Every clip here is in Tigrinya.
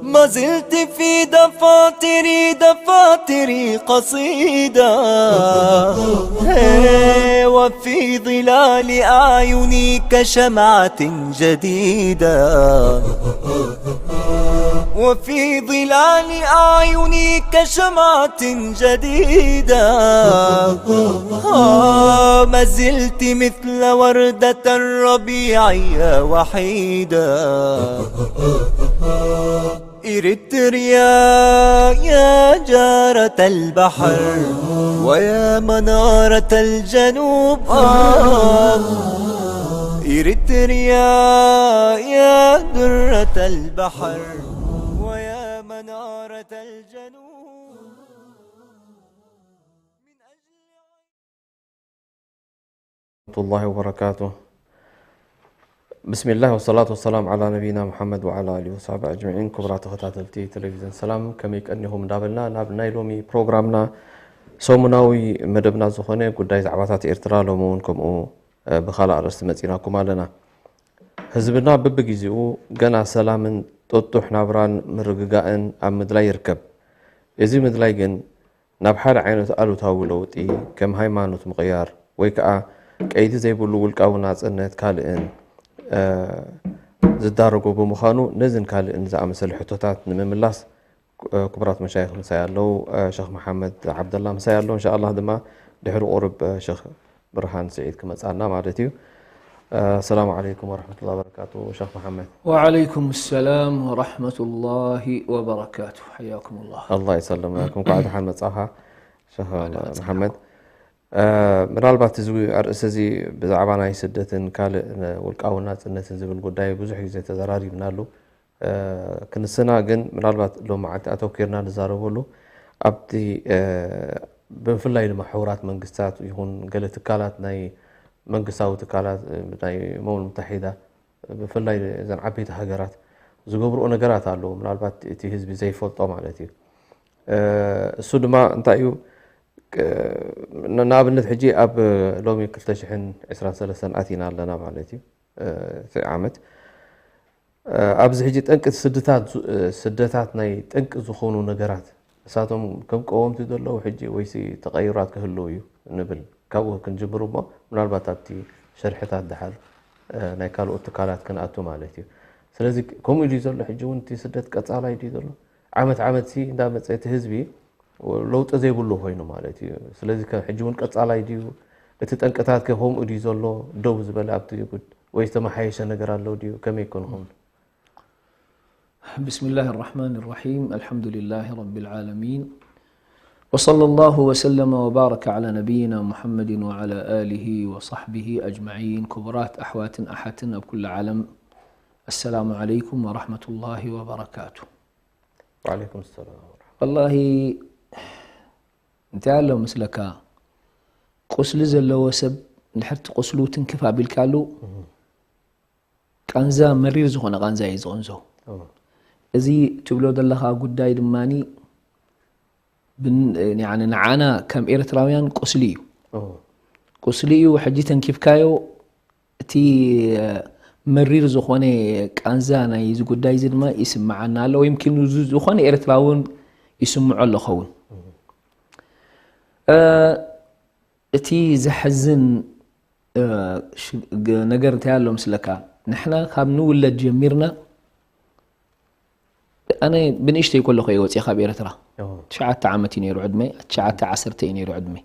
ما زلت في دفاتري، دفاتري قصيدة. هي، وفي ظلال أعيني كشمعة جديدة. وفي ظلال أعيني كشمعة جديدة. آه، ما زلت مثل وردة الربيع يا وحيدة. إريتريا يا جارة البحر، ويا منارة الجنوب، آه. إريتريا يا درة البحر، ويا منارة الجنوب. ورحمة الله وبركاته. بسم الله والصلاة والسلام على نبينا محمد وعلى آله وصحبه أجمعين። ክቡራት ተኸታተልቲ ቴሌቪዝን ሰላም፣ ከመይ ቀኒኹም እንዳበልና ናብ ናይ ሎሚ ፕሮግራምና፣ ሰሙናዊ መደብና ዝኾነ ጉዳይ ዛዕባታት ኤርትራ፣ ሎሚ እውን ከምኡ፣ እ፣ ብኻልእ ኣርእስቲ መጺናኩም ኣለና። ህዝብና በብግዜኡ ገና ሰላምን ጥጡሕ ናብራን ምርግጋእን ኣብ ምድላይ ይርከብ። እዚ ምድላይ ግን ናብ ሓደ ዓይነት ኣሉታዊ ለውጢ፣ ከም ሃይማኖት ምቕያር ወይ ከኣ ቀይዲ ዘይብሉ ውልቃዊ ናጽነት ካልእን፣ እ፣ ዝዳረጎ ብምዃኑ፣ ነዝን ካልእን ዝኣመሰለ ሕቶታት ንምምላስ፣ እ፣ ክቡራት መሻይኽ ምሳይ ኣለዉ። እ፣ ሸኽ መሓመድ ዓብደላ ምሳይ ኣሎ። እንሻኣላህ ድማ ድሕሪ ቁሩብ፣ እ፣ ሸኽ ብርሃን ስዒድ ክመጽኣና ማለት እዩ። እ፣ ሰላም ዓለይኩም ወረሕመቱላሂ ወበረካቱ ሸኽ መሓመድ። وعليكم السلام ورحمة الله وبركاته. حياكم الله. ኣላህ ይሰልምኩም። እንኳዕ ደሓን መጻኻ ሸኽ መሓመድ። እ፣ ምናልባት እዚ ኣርእስቲ እዚ ብዛዕባ ናይ ስደትን ካልእ ነ-፣ ውልቃዊ ናጽነትን ዝብል ጉዳይ ብዙሕ ግዜ ተዘራሪብናሉ። እ፣ ክንስና ግን ምናልባት ሎም መዓልቲ ኣተኲርና ንዛረበሉ ኣብቲ፣ እ፣ ብፍላይ ድማ ሕቡራት መንግስታት ይኹን ገለ ትካላት ናይ መንግስታዊ ትካላት፣ እ፣ ናይ እመም ሙተሒዳ ብፍላይ እዘን ዓበይቲ ሃገራት ዝገብርኦ ነገራት ኣለዎ። ምናልባት እቲ ህዝቢ ዘይፈልጦ ማለት እዩ። እ፣ እሱ ድማ እንታይ እዩ? ቅ-፣ ን-፣ ንኣብነት ሕጂ ኣብ ሎሚ ክልተ ሽሕን ዕስራን ሰለስተን ኣቲና ኣለና ማለት እዩ። እ፣ እቲ ዓመት። እ፣ ኣብዚ ሕጂ ጠንቂ ስድታት ዙ-፣ እ፣ ስደታት ናይ ጠንቂ ዝኾኑ ነገራት፣ እሳቶም ከም ቀወምቲ ዘለዉ ሕጂ ወይሲ ተቐይራት ክህልው እዩ ንብል። ካብኡ ክንጅምር እሞ ምናልባት ኣብቲ ሸርሕታት ደሓር፣ እ፣ ናይ ካልኦት ትካላት ክንኣቱ ማለት እዩ። ስለዚ ከምኡ ድዩ ዘሎ? ሕጂ እውን እቲ ስደት ቀጻላይ ድዩ ዘሎ? ዓመት ዓመት ሲ እንዳመጸ እቲ ህዝቢ ለውጢ ዘይብሉ ኮይኑ ማለት እዩ። ስለዚ ከ ሕጂ እውን ቀጻላይ ድዩ? እቲ ጠንቅታት ከ ከምኡ ድዩ ዘሎ? ደው ዝበለ ኣብቲ ጉድ-፣ ወይ ዝተመሓየሸ ነገር ኣሎ ድዩ? ከመይ ይኮን ይኸውን? بسم الله الرحمن الرحيم. الحمد لله رب العالمين. وصلى الله وسلم وبارك على نبينا محمد وعلى آله وصحبه أجمعين. ክቡራት ኣሕዋትን ኣሓትን ኣብ ኩሉ ዓለም፣ السلام عليكم ورحمة الله وبركاته. ወዓለይኩም ሰላም ወረሕመቱላህ። ወላሂ፣ እንታይ ኣሎ መስለካ፣ ቁስሊ ዘለዎ ሰብ እንድሕር እቲ ቁስሉ ትንክፍ ኣቢልካሉ፣ ቃንዛ፣ መሪር ዝኾነ ቃንዛ እዩ ዝቕንዞ። እዎ። እዚ ትብሎ ዘለኻ ጉዳይ ድማኒ ብን-፣ ያኒ ንዓና ከም ኤርትራውያን ቁስሊ እዩ። እዎ። ቁስሊ እዩ። ሕጂ ተንኪፍካዮ፣ እቲ መሪር ዝኾነ ቃንዛ ናይ እዚ ጉዳይ እዚ ድማ ይስምዓና ኣሎ፣ ወይ ምኪኑ ዝ-፣ ዝኾነ ኤርትራዊ እውን ይስምዖ ኣሎ ኸውን። እ፣ እቲ ዘሕዝን፣ እ፣ ሽ-፣ ግ-፣ ነገር እንታይ ኣሎ ምስለካ? ንሕና ካብ ንውለድ ጀሚርና፣ ኣነ ብንእሽተይ ከለኹ እየ ወፂአ ካብ ኤርትራ። እዎ። ትሽዓተ ዓመት እዩ ነይሩ ዕድመይ፣ ትሽዓተ ዓሰርተ እዩ ነይሩ ዕድመይ።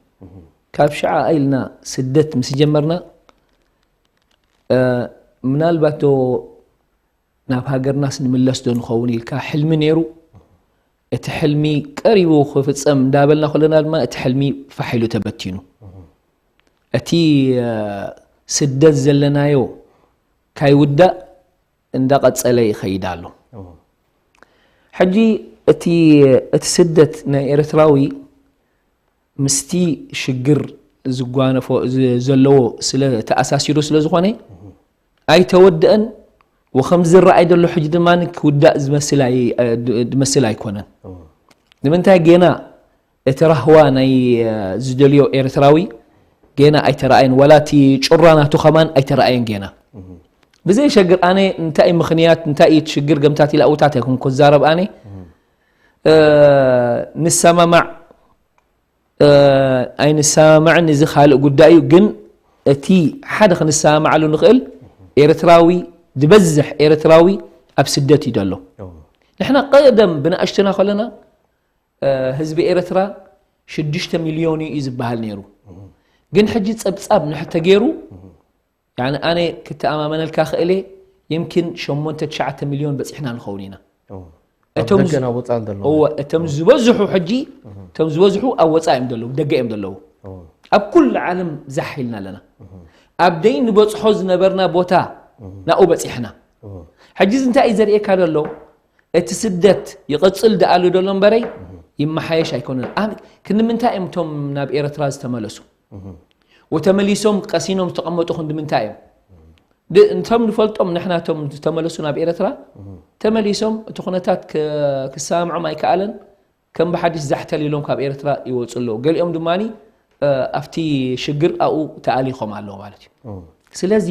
ካብ ሽዓ ኢልና ስደት ምስ ጀመርና፣ እ፣ ምናልባት ዶ ናብ ሃገርናስ ንምለስ ዶ ንኸውን ኢልካ ሕልሚ ነይሩ። እቲ ሕልሚ ቀሪቡ ክፍጸም እንዳበልና ከለና ድማ እቲ ሕልሚ ፋሕ ኢሉ ተበቲኑ። እቲ፣ እ፣ ስደት ዘለናዮ ካይውዳእ እንዳቐጸለ ይኸይድ ኣሎ። ሕጂ እቲ እቲ ስደት ናይ ኤርትራዊ ምስቲ ሽግር ዝጓነፎ ዝ- ዘለዎ ስለ ተኣሳሲሩ ስለ ዝኾነ ኣይተወደአን። ወከም ዝረኣይ ዘሎ ሕጂ ድማ ክውዳእ ዝመስል ኣይ- ዝመስል ኣይኮነን። ንምንታይ ጌና እቲ ራህዋ ናይ ዝደልዮ ኤርትራዊ ጌና ኣይተረኣየን፣ ዋላ እቲ ጩራ ናቱ ከማን ኣይተረኣየን ጌና። ብዘይ ሸግር ኣነ እንታይ እዩ ምኽንያት እንታይ እዩ እቲ ሽግር ገምታት ኢላ እውታት ኣይኮንኩ ክዛረብ ኣነ ንሰማማዕ ኣይንሰማማዕን እዚ ካልእ ጉዳይ እዩ። ግን እቲ ሓደ ክንሰማማዓሉ ንኽእል ኤርትራዊ ዝበዝሕ ኤርትራዊ ኣብ ስደት እዩ ዘሎ። ንሕና ቀደም ብንኣሽትና ከለና ህዝቢ ኤርትራ ሽዱሽተ ሚልዮን እዩ ዝበሃል ነይሩ። ግን ሕጂ ጸብጻብ ንሕ ተገይሩ ያኒ ኣነ ክተኣማመነልካ ክእለ የምኪን ሸሞንተ ትሽዓተ ሚልዮን በጺሕና ንኸውን ኢና። እቶም ደገ ናብ ወጻኢ ዘለዉ። እወ፣ እቶም ዝበዝሑ ሕጂ እቶም ዝበዝሑ ኣብ ወጻኢ እዮም ዘለዉ፣ ደገ እዮም ዘለዉ። ኣብ ኩሉ ዓለም ዛሕ ኢልና ኣለና። ኣብ ደይ ንበጽሖ ዝነበርና ቦታ ናኡ በጺሕና። ሕጂ እዚ እንታይ እዩ ዘርእየካ ዘሎ? እቲ ስደት ይቕጽል ደኣሉ ደሎ እምበረይ ይመሓየሽ ኣይኮነን። ኣን- ክንምንታይ እዮም እቶም ናብ ኤርትራ ዝተመለሱ? ወተመሊሶም ቀሲኖም ዝተቐመጡ ክንዲ ምንታይ እዮም? ድ- እንቶም ንፈልጦም ንሕና እቶም ዝተመለሱ ናብ ኤርትራ ተመሊሶም እቲ ኩነታት ክ- ክሰማምዖም ኣይከኣለን። ከም ብሓዲስ ዛሕተል ኢሎም ካብ ኤርትራ ይወፁ ኣለዉ። ገሊኦም ድማ ኣብቲ ሽግር ኣብኡ ተኣሊኾም ኣለዉ ማለት እዩ። ስለዚ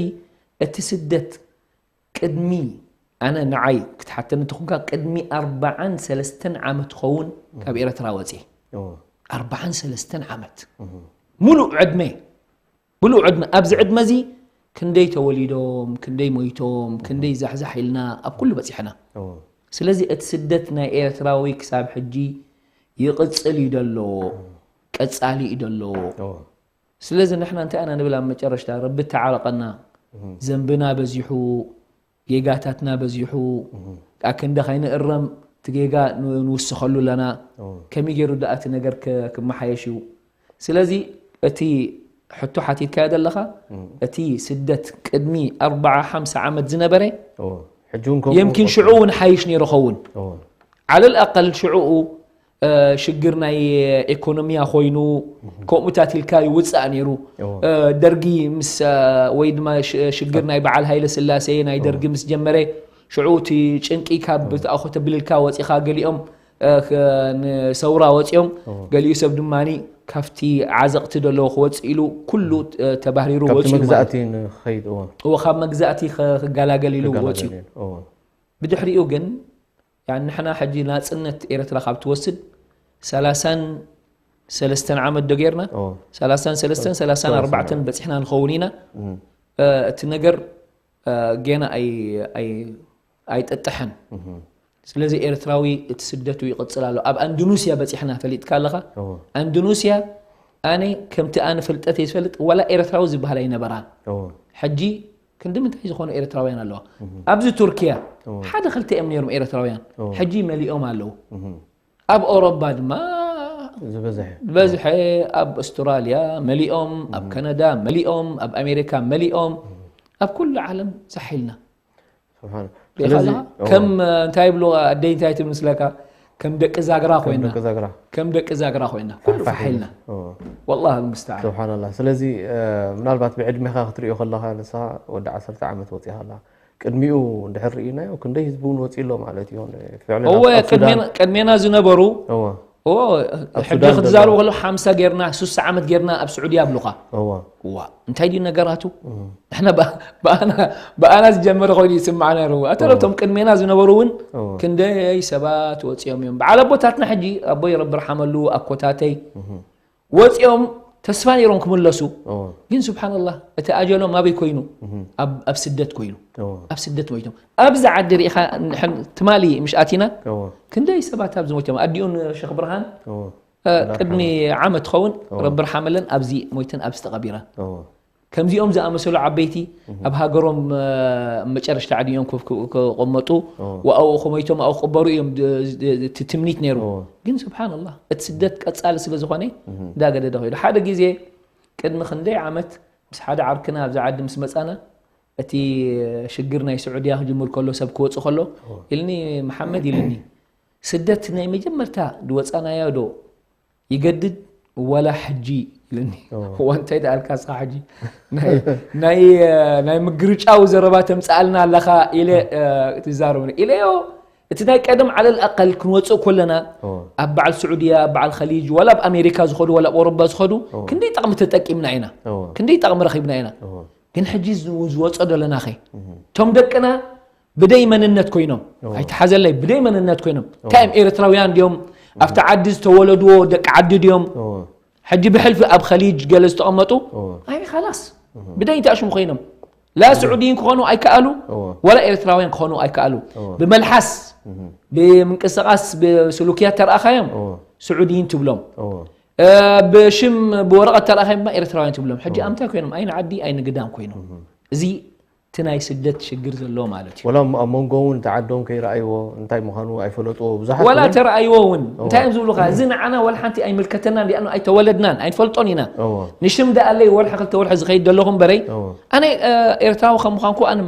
እቲ ስደት ቅድሚ ኣነ ንዓይ ክትሓተኒ ተኾንካ ቅድሚ ኣርባዓን ሰለስተን ዓመት ኸውን ካብ ኤርትራ ወፅየ። ኣርባዓን ሰለስተን ዓመት ሙሉእ ዕድመ ሙሉእ ዕድመ ኣብዚ ዕድመ እዚ ክንደይ ተወሊዶም ክንደይ ሞይቶም ክንደይ ዛሕዛሕ ኢልና ኣብ ኩሉ በፂሕና። ስለዚ እቲ ስደት ናይ ኤርትራዊ ክሳብ ሕጂ ይቕፅል እዩ ደሎ፣ ቀፃሊ እዩ ደሎ። ስለዚ ንሕና እንታይ ኢና ንብል ኣብ መጨረሽታ ረቢ ተዓረቐና። ዘንብና በዚሑ፣ ጌጋታትና በዚሑ፣ ኣብ ክንዲ ከይንእረም እቲ ጌጋ ን- ንውስኸሉ ኣለና። ከመይ ገይሩ ደኣ እቲ ነገር ክ- ክመሓየሽ እዩ? ስለዚ እቲ ሕቶ ሓቲትካዮ ዘለኻ እቲ ስደት ቅድሚ ኣርባዓ ሓምሳ ዓመት ዝነበረ ሕጂ እውን ከምኡ የምኪን ሽዑ እውን ሓይሽ ነይሩ ኸውን። ዓለል ኣቀል ሽዑኡ ሽግር ናይ ኢኮኖሚያ ኮይኑ ከምኡታት ኢልካ ይውፃእ ነይሩ። ደርጊ ምስ ወይ ድማ ሽግር ናይ በዓል ሃይለ ስላሴ ናይ ደርጊ ምስ ጀመረ ሽዑ እቲ ጭንቂ ካብ ተኣኾ ተብልልካ ወፂኻ ገሊኦም ንሰውራ ወፂኦም ገሊኡ ሰብ ድማ ካብቲ ዓዘቕቲ ደለዎ ክወፅእ ኢሉ ኩሉ ተባህሪሩ ወፂኡ ማለት እዩ። ካብ መግዛእቲ ክጋላገል ኢሉ ወፂኡ። ብድሕሪኡ ግን ንሕና ሕጂ ናፅነት ኤርትራ ካብ ትወስድ ሰላሳን ሰለስተን ዓመት ዶ ጌርና? ሰላሳን ሰለስተን ሰላሳን ኣርባዕተን በፂሕና ንኸውን ኢና። እቲ ነገር ጌና ኣይጠጥሐን። ስለዚ ኤርትራዊ እቲ ስደቱ ይቕፅል ኣሎ። ኣብ ኣንድኑስያ በፂሕና ፈሊጥካ ኣለኻ። ኣንድኑስያ ኣነ ከምቲ ኣነ ፍልጠተይ ዝፈልጥ ዋላ ኤርትራዊ ዝበሃል ኣይነበራን። ሕጂ ክንዲ ምንታይ ዝኾኑ ኤርትራውያን ኣለዋ። ኣብዚ ቱርኪያ ሓደ ክልተ እዮም ነይሮም ኤርትራውያን፣ ሕጂ መሊኦም ኣለዉ። ኣብ ኦሮባ ድማ ዝበዝሐ ኣብ ኣስትራልያ መሊኦም፣ ኣብ ካናዳ መሊኦም፣ ኣብ ኣሜሪካ መሊኦም፣ ኣብ ኩሉ ዓለም ዛሕ ኢልና። ከም እንታይ ይብሉ ኣደይ እንታይ ትብል ምስለካ ከም ደቂ ዛግራ ኮይና ከም ደቂ ዛግራ ኮይና ኩሉ ፋሕ ኢልና። والله المستعان. سبحان الله. ስለዚ ምናልባት ብዕድሜኻ ክትሪኦ ከለኻ ንስኻ ወዲ ዓሰርተ ዓመት ወፂኻ ኣለኻ። ቅድሚኡ እንድሕር ርኢናዮ ክንደይ ህዝቢ እውን ወፂ ኣሎ ማለት እዩ። ፍዕለን እወ ኣብ- ኣብ ሱዳን- ቅድሜና- ቅድሜና ዝነበሩ እወ። እወ ኣብ ሕጂ ሱዳን ክትዛረቡ ዘሎ- ከሎ ሓምሳ ጌርና ሱሳ ዓመት ጌርና ኣብ ስዑዲ ኣብሉኻ። እወ። እዋ እንታይ ድዩ ነገራቱ? ንሕና ብኣ- ብኣና ብኣና ዝጀመረ ኮይኑ ይስማዕ ነይሩ። ኣተለብቶም ቅድሜና ዝነበሩ እውን እወ። ክንደይ ሰባት ወፂኦም እዮም። በዓል ኣቦታትና ሕጂ ኣቦይ ረቢ ርሓመሉ ኣኮታተይ ወፂኦም ተስፋ ነይሮም ክምለሱ እወ። ግን ስብሓንላህ እቲ ኣጀሎም ኣበይ ኮይኑ እህ። ኣብ ኣብ ስደት ኮይኑ እወ። ኣብ ስደት ሞይቶም ኣብዚ ዓዲ ርኢኻ ንሕን ትማሊ ምሽ ኣቲና እወ። ክንደይ ሰባት ኣብዚ ሞይቶም ኣዲኡን ሸክ ብርሃን እወ። እ፣ ቅድሚ ዓመት ኸውን እወ። ረቢ ርሓመለን ኣብዚ ሞይተን ኣብዚ ተቐቢረን እወ። ከምዚኦም ዝኣመሰሉ ዓበይቲ ኣብ ሃገሮም መጨረሽታ ዕድሚኦም ክቕመጡ ወኣኡ ከመይቶም ኣኡ ክቕበሩ እዮም እቲ ትምኒት ነይሩ። ግን ስብሓንላህ እቲ ስደት ቀፃሊ ስለ ዝኾነ እንዳገደደ ከይዱ። ሓደ ግዜ ቅድሚ ክንደይ ዓመት ምስ ሓደ ዓርክና ኣብዚ ዓዲ ምስ መፃና እቲ ሽግር ናይ ስዑድያ ክጅምር ከሎ ሰብ ክወፅእ ከሎ ኢልኒ፣ መሓመድ ኢልኒ፣ ስደት ናይ መጀመርታ ዝወፃናዮ ዶ ይገድድ ወላ ሕጂ ኢልኒ። እዋ እንታይ ደኣልካ እስኻ ሕጂ ናይ ናይ ምግርጫው ዘረባ ተምፅኣልና ኣለኻ ኢለ ትዛረብኒ ኢለዮ። እቲ ናይ ቀደም ዓለል ኣቀል ክንወፅእ ከለና ኣብ በዓል ስዑድያ፣ ኣብ በዓል ኸሊጅ፣ ዋላ ኣብ ኣሜሪካ ዝኸዱ ዋላ ኣብ ኣውሮባ ዝኸዱ ክንደይ ጠቕሚ ተጠቂምና ኢና፣ ክንደይ ጠቕሚ ረኺብና ኢና። ግን ሕጂ ዝወፀ ደለናኸ እቶም ደቅና ብደይ መንነት ኮይኖም ኣይተሓዘለይ ብደይ መንነት ኮይኖም እንታይ እዮም ኤርትራውያን ድዮም ኣብቲ ዓዲ ዝተወለድዎ ደቂ ዓዲ ድዮም ሕጂ ብሕልፊ ኣብ ኸሊጅ ገለ ዝተቐመጡ ኣይ ኻላስ ብደይ ተኣሽሙ ኮይኖም ላ ስዑዲን ክኾኑ ኣይከኣሉ ወላ ኤርትራውያን ክኾኑ ኣይከኣሉ ብመልሓስ ብምንቅስቃስ ብስሉክያት ተረኣኻዮም ስዑዲን ትብሎም ብሽም ብወረቐት ተረኣኻዮም ኤርትራውያን ትብሎም ሕጂ ኣምታይ ኮይኖም ኣይን ዓዲ ኣይንግዳም ኮይኖም እዚ እቲ ናይ ስደት ሽግር ዘሎ ማለት እዩ። ወላ ኣብ መንጎ እውን እቲ ዓዶም ከይረኣይዎ እንታይ ምዃኑ ኣይፈለጥዎ ብዙሓት ወላ ተረኣይዎ እውን እንታይ እዮም ዝብሉኻ እዚ ንዓና ወላ ሓንቲ ኣይምልከተናን ሊኣኑ ኣይተወለድናን ኣይንፈልጦን ኢና ንሽም ደኣለይ ወርሒ ክልተ ወርሒ ዝኸይድ ዘለኹ እምበረይ ኣነ ኤርትራዊ ከም ምዃንኩ ኣነ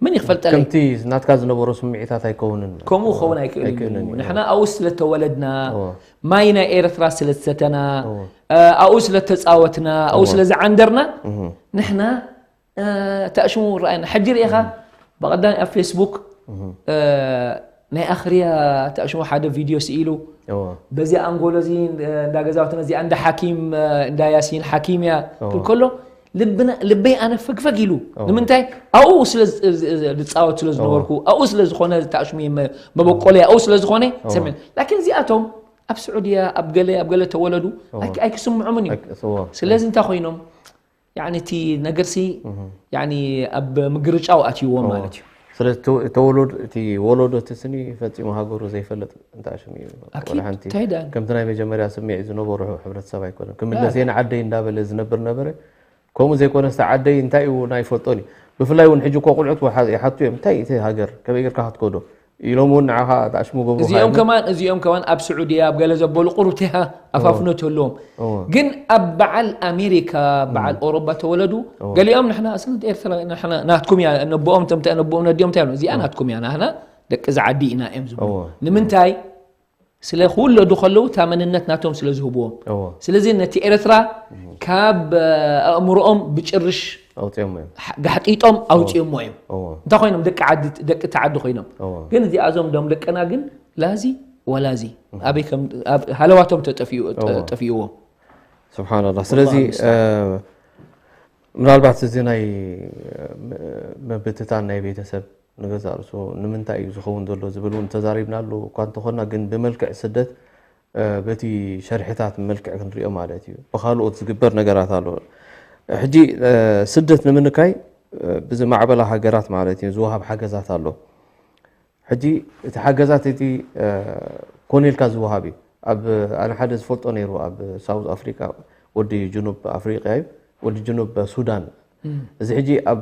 ምን ይክፈልጠለይ ከምቲ ናትካ ዝነበሮ ስምዒታት ኣይከውንን ከምኡ ክኸውን ኣይክእልን እዩ ንሕና ኣብኡ ስለተወለድና ማይ ናይ ኤርትራ ስለዝሰተና ኣብኡ ስለተፃወትና ኣብኡ ስለዝዓንደርና ንሕና ተእሽሙ ረኣየና ሕጂ ርኢኻ ብቐዳሚ ኣብ ፌስቡክ ናይ ኣኽርያ ተእሽሙ ሓደ ቪድዮ ስኢሉ በዚ ኣንጎሎ እዚ እንዳ ገዛውትና እዚኣ እንዳ ሓኪም እንዳ ያሲን ሓኪም እያ ትብል ከሎ ልበይ ኣነ ፈግፈግ ኢሉ ንምንታይ ኣብኡ ዝፃወት ስለ ዝነበርኩ ኣብኡ ስለ ዝኾነ ተእሽሙ መበቆለያ ኣብኡ ስለ ዝኾነ ሰሚዕ ላኪን እዚኣቶም ኣብ ስዑድያ ኣብ ገለ ኣብ ገለ ተወለዱ ኣይክስምዖምን እዩ ስለዚ እንታይ ኮይኖም ያኒ እቲ ነገርሲ ያኒ ኣብ ምግርጫው ኣትይዎም ማለት እዩ። ስለ ተወሎድ እቲ ወሎዶ እቲ ስኒ ፈጺሙ ሃገሩ ዘይፈልጥ እንታይ ሽም እዩ ኣኪድ ሓንቲ እንታይ ዳን ከምቲ ናይ መጀመርያ ስምዒት ዝነበሩ ሕብረተሰብ ኣይኮነን ክምለስ እየ ንዓደይ እንዳበለ ዝነብር ነበረ ከምኡ ዘይኮነስ ዓደይ እንታይ እዩ ናይ ፈልጦን እዩ ብፍላይ እውን ሕጂ እኮ ቁልዑት ይሓቱ እዮም እንታይ እቲ ሃገር ከመይ ጌርካ ክትከዶ ኢሎም እውን ንዓኻ ተኣሽሙ ገብሩኻ እዚኦም እዮም። ከማን እዚኦም ከማን ኣብ ስዑድያ ኣብ ገለ ዘበሉ ቁሩብቲሃ ኣፋፍኖት ኣለዎም እወ። ግን ኣብ በዓል ኣሜሪካ በዓል ኦሮባ ተወለዱ እወ። ገሊኦም ንሕና ኣስለን ኤርትራ ንሕና ናትኩም እያ ነቦኦም ተምተ ነቦኦም ነዲኦም እንታይ እዚኣ ናትኩም እያ ናህና ደቂ ዝዓዲ ኢና እዮም ዝብሉ እወ። ንምንታይ ስለ ክውለዱ ከለዉ እታ መንነት ናቶም ስለ ዝህብዎም እወ። ስለዚ ነቲ ኤርትራ ካብ ኣእምሮኦም ብጭርሽ ኣውፅኦሞ እዮም ጋሕጢጦም ኣውፅኦሞ እዮም እዎ እንታይ ኮይኖም ደቂ ዓዲ ደቂ ተዓዲ ኮይኖም እዎ ግን እዚኣዞም ዶም ደቅና ግን ላዚ ወላዚ ኣበይ ከም ኣብ ሃለዋቶም ተጠፊኡ እዎ። ጠፊእዎም ስብሓንላ ስለዚ ወላሂ እ፣ ምናልባት እዚ ናይ እ፣ ም- ምብትታን ናይ ቤተሰብ ንገዛእ ርእሱ ንምንታይ እዩ ዝኸውን ዘሎ ዝብል እውን ተዛሪብናሉ እኳ እንተኾና ግን ብመልክዕ ስደት በቲ ሸርሕታት መልክዕ ክንሪኦ ማለት እዩ። ብኻልኦት ዝግበር ነገራት ኣሎ። ሕጂ ስደት ንምንካይ ብዝማዕበላ ሃገራት ማለት እዩ ዝወሃብ ሓገዛት ኣሎ። ሕጂ እቲ ሓገዛት እቲ ኮነ ኢልካ ዝወሃብ እዩ። ኣብ ኣነ ሓደ ዝፈልጦ ነይሩ ኣብ ሳውዝ ኣፍሪቃ ወዲ ጅኑብ ኣፍሪቃ እዩ ወዲ ጅኑብ ሱዳን እዚ ሕጂ ኣብ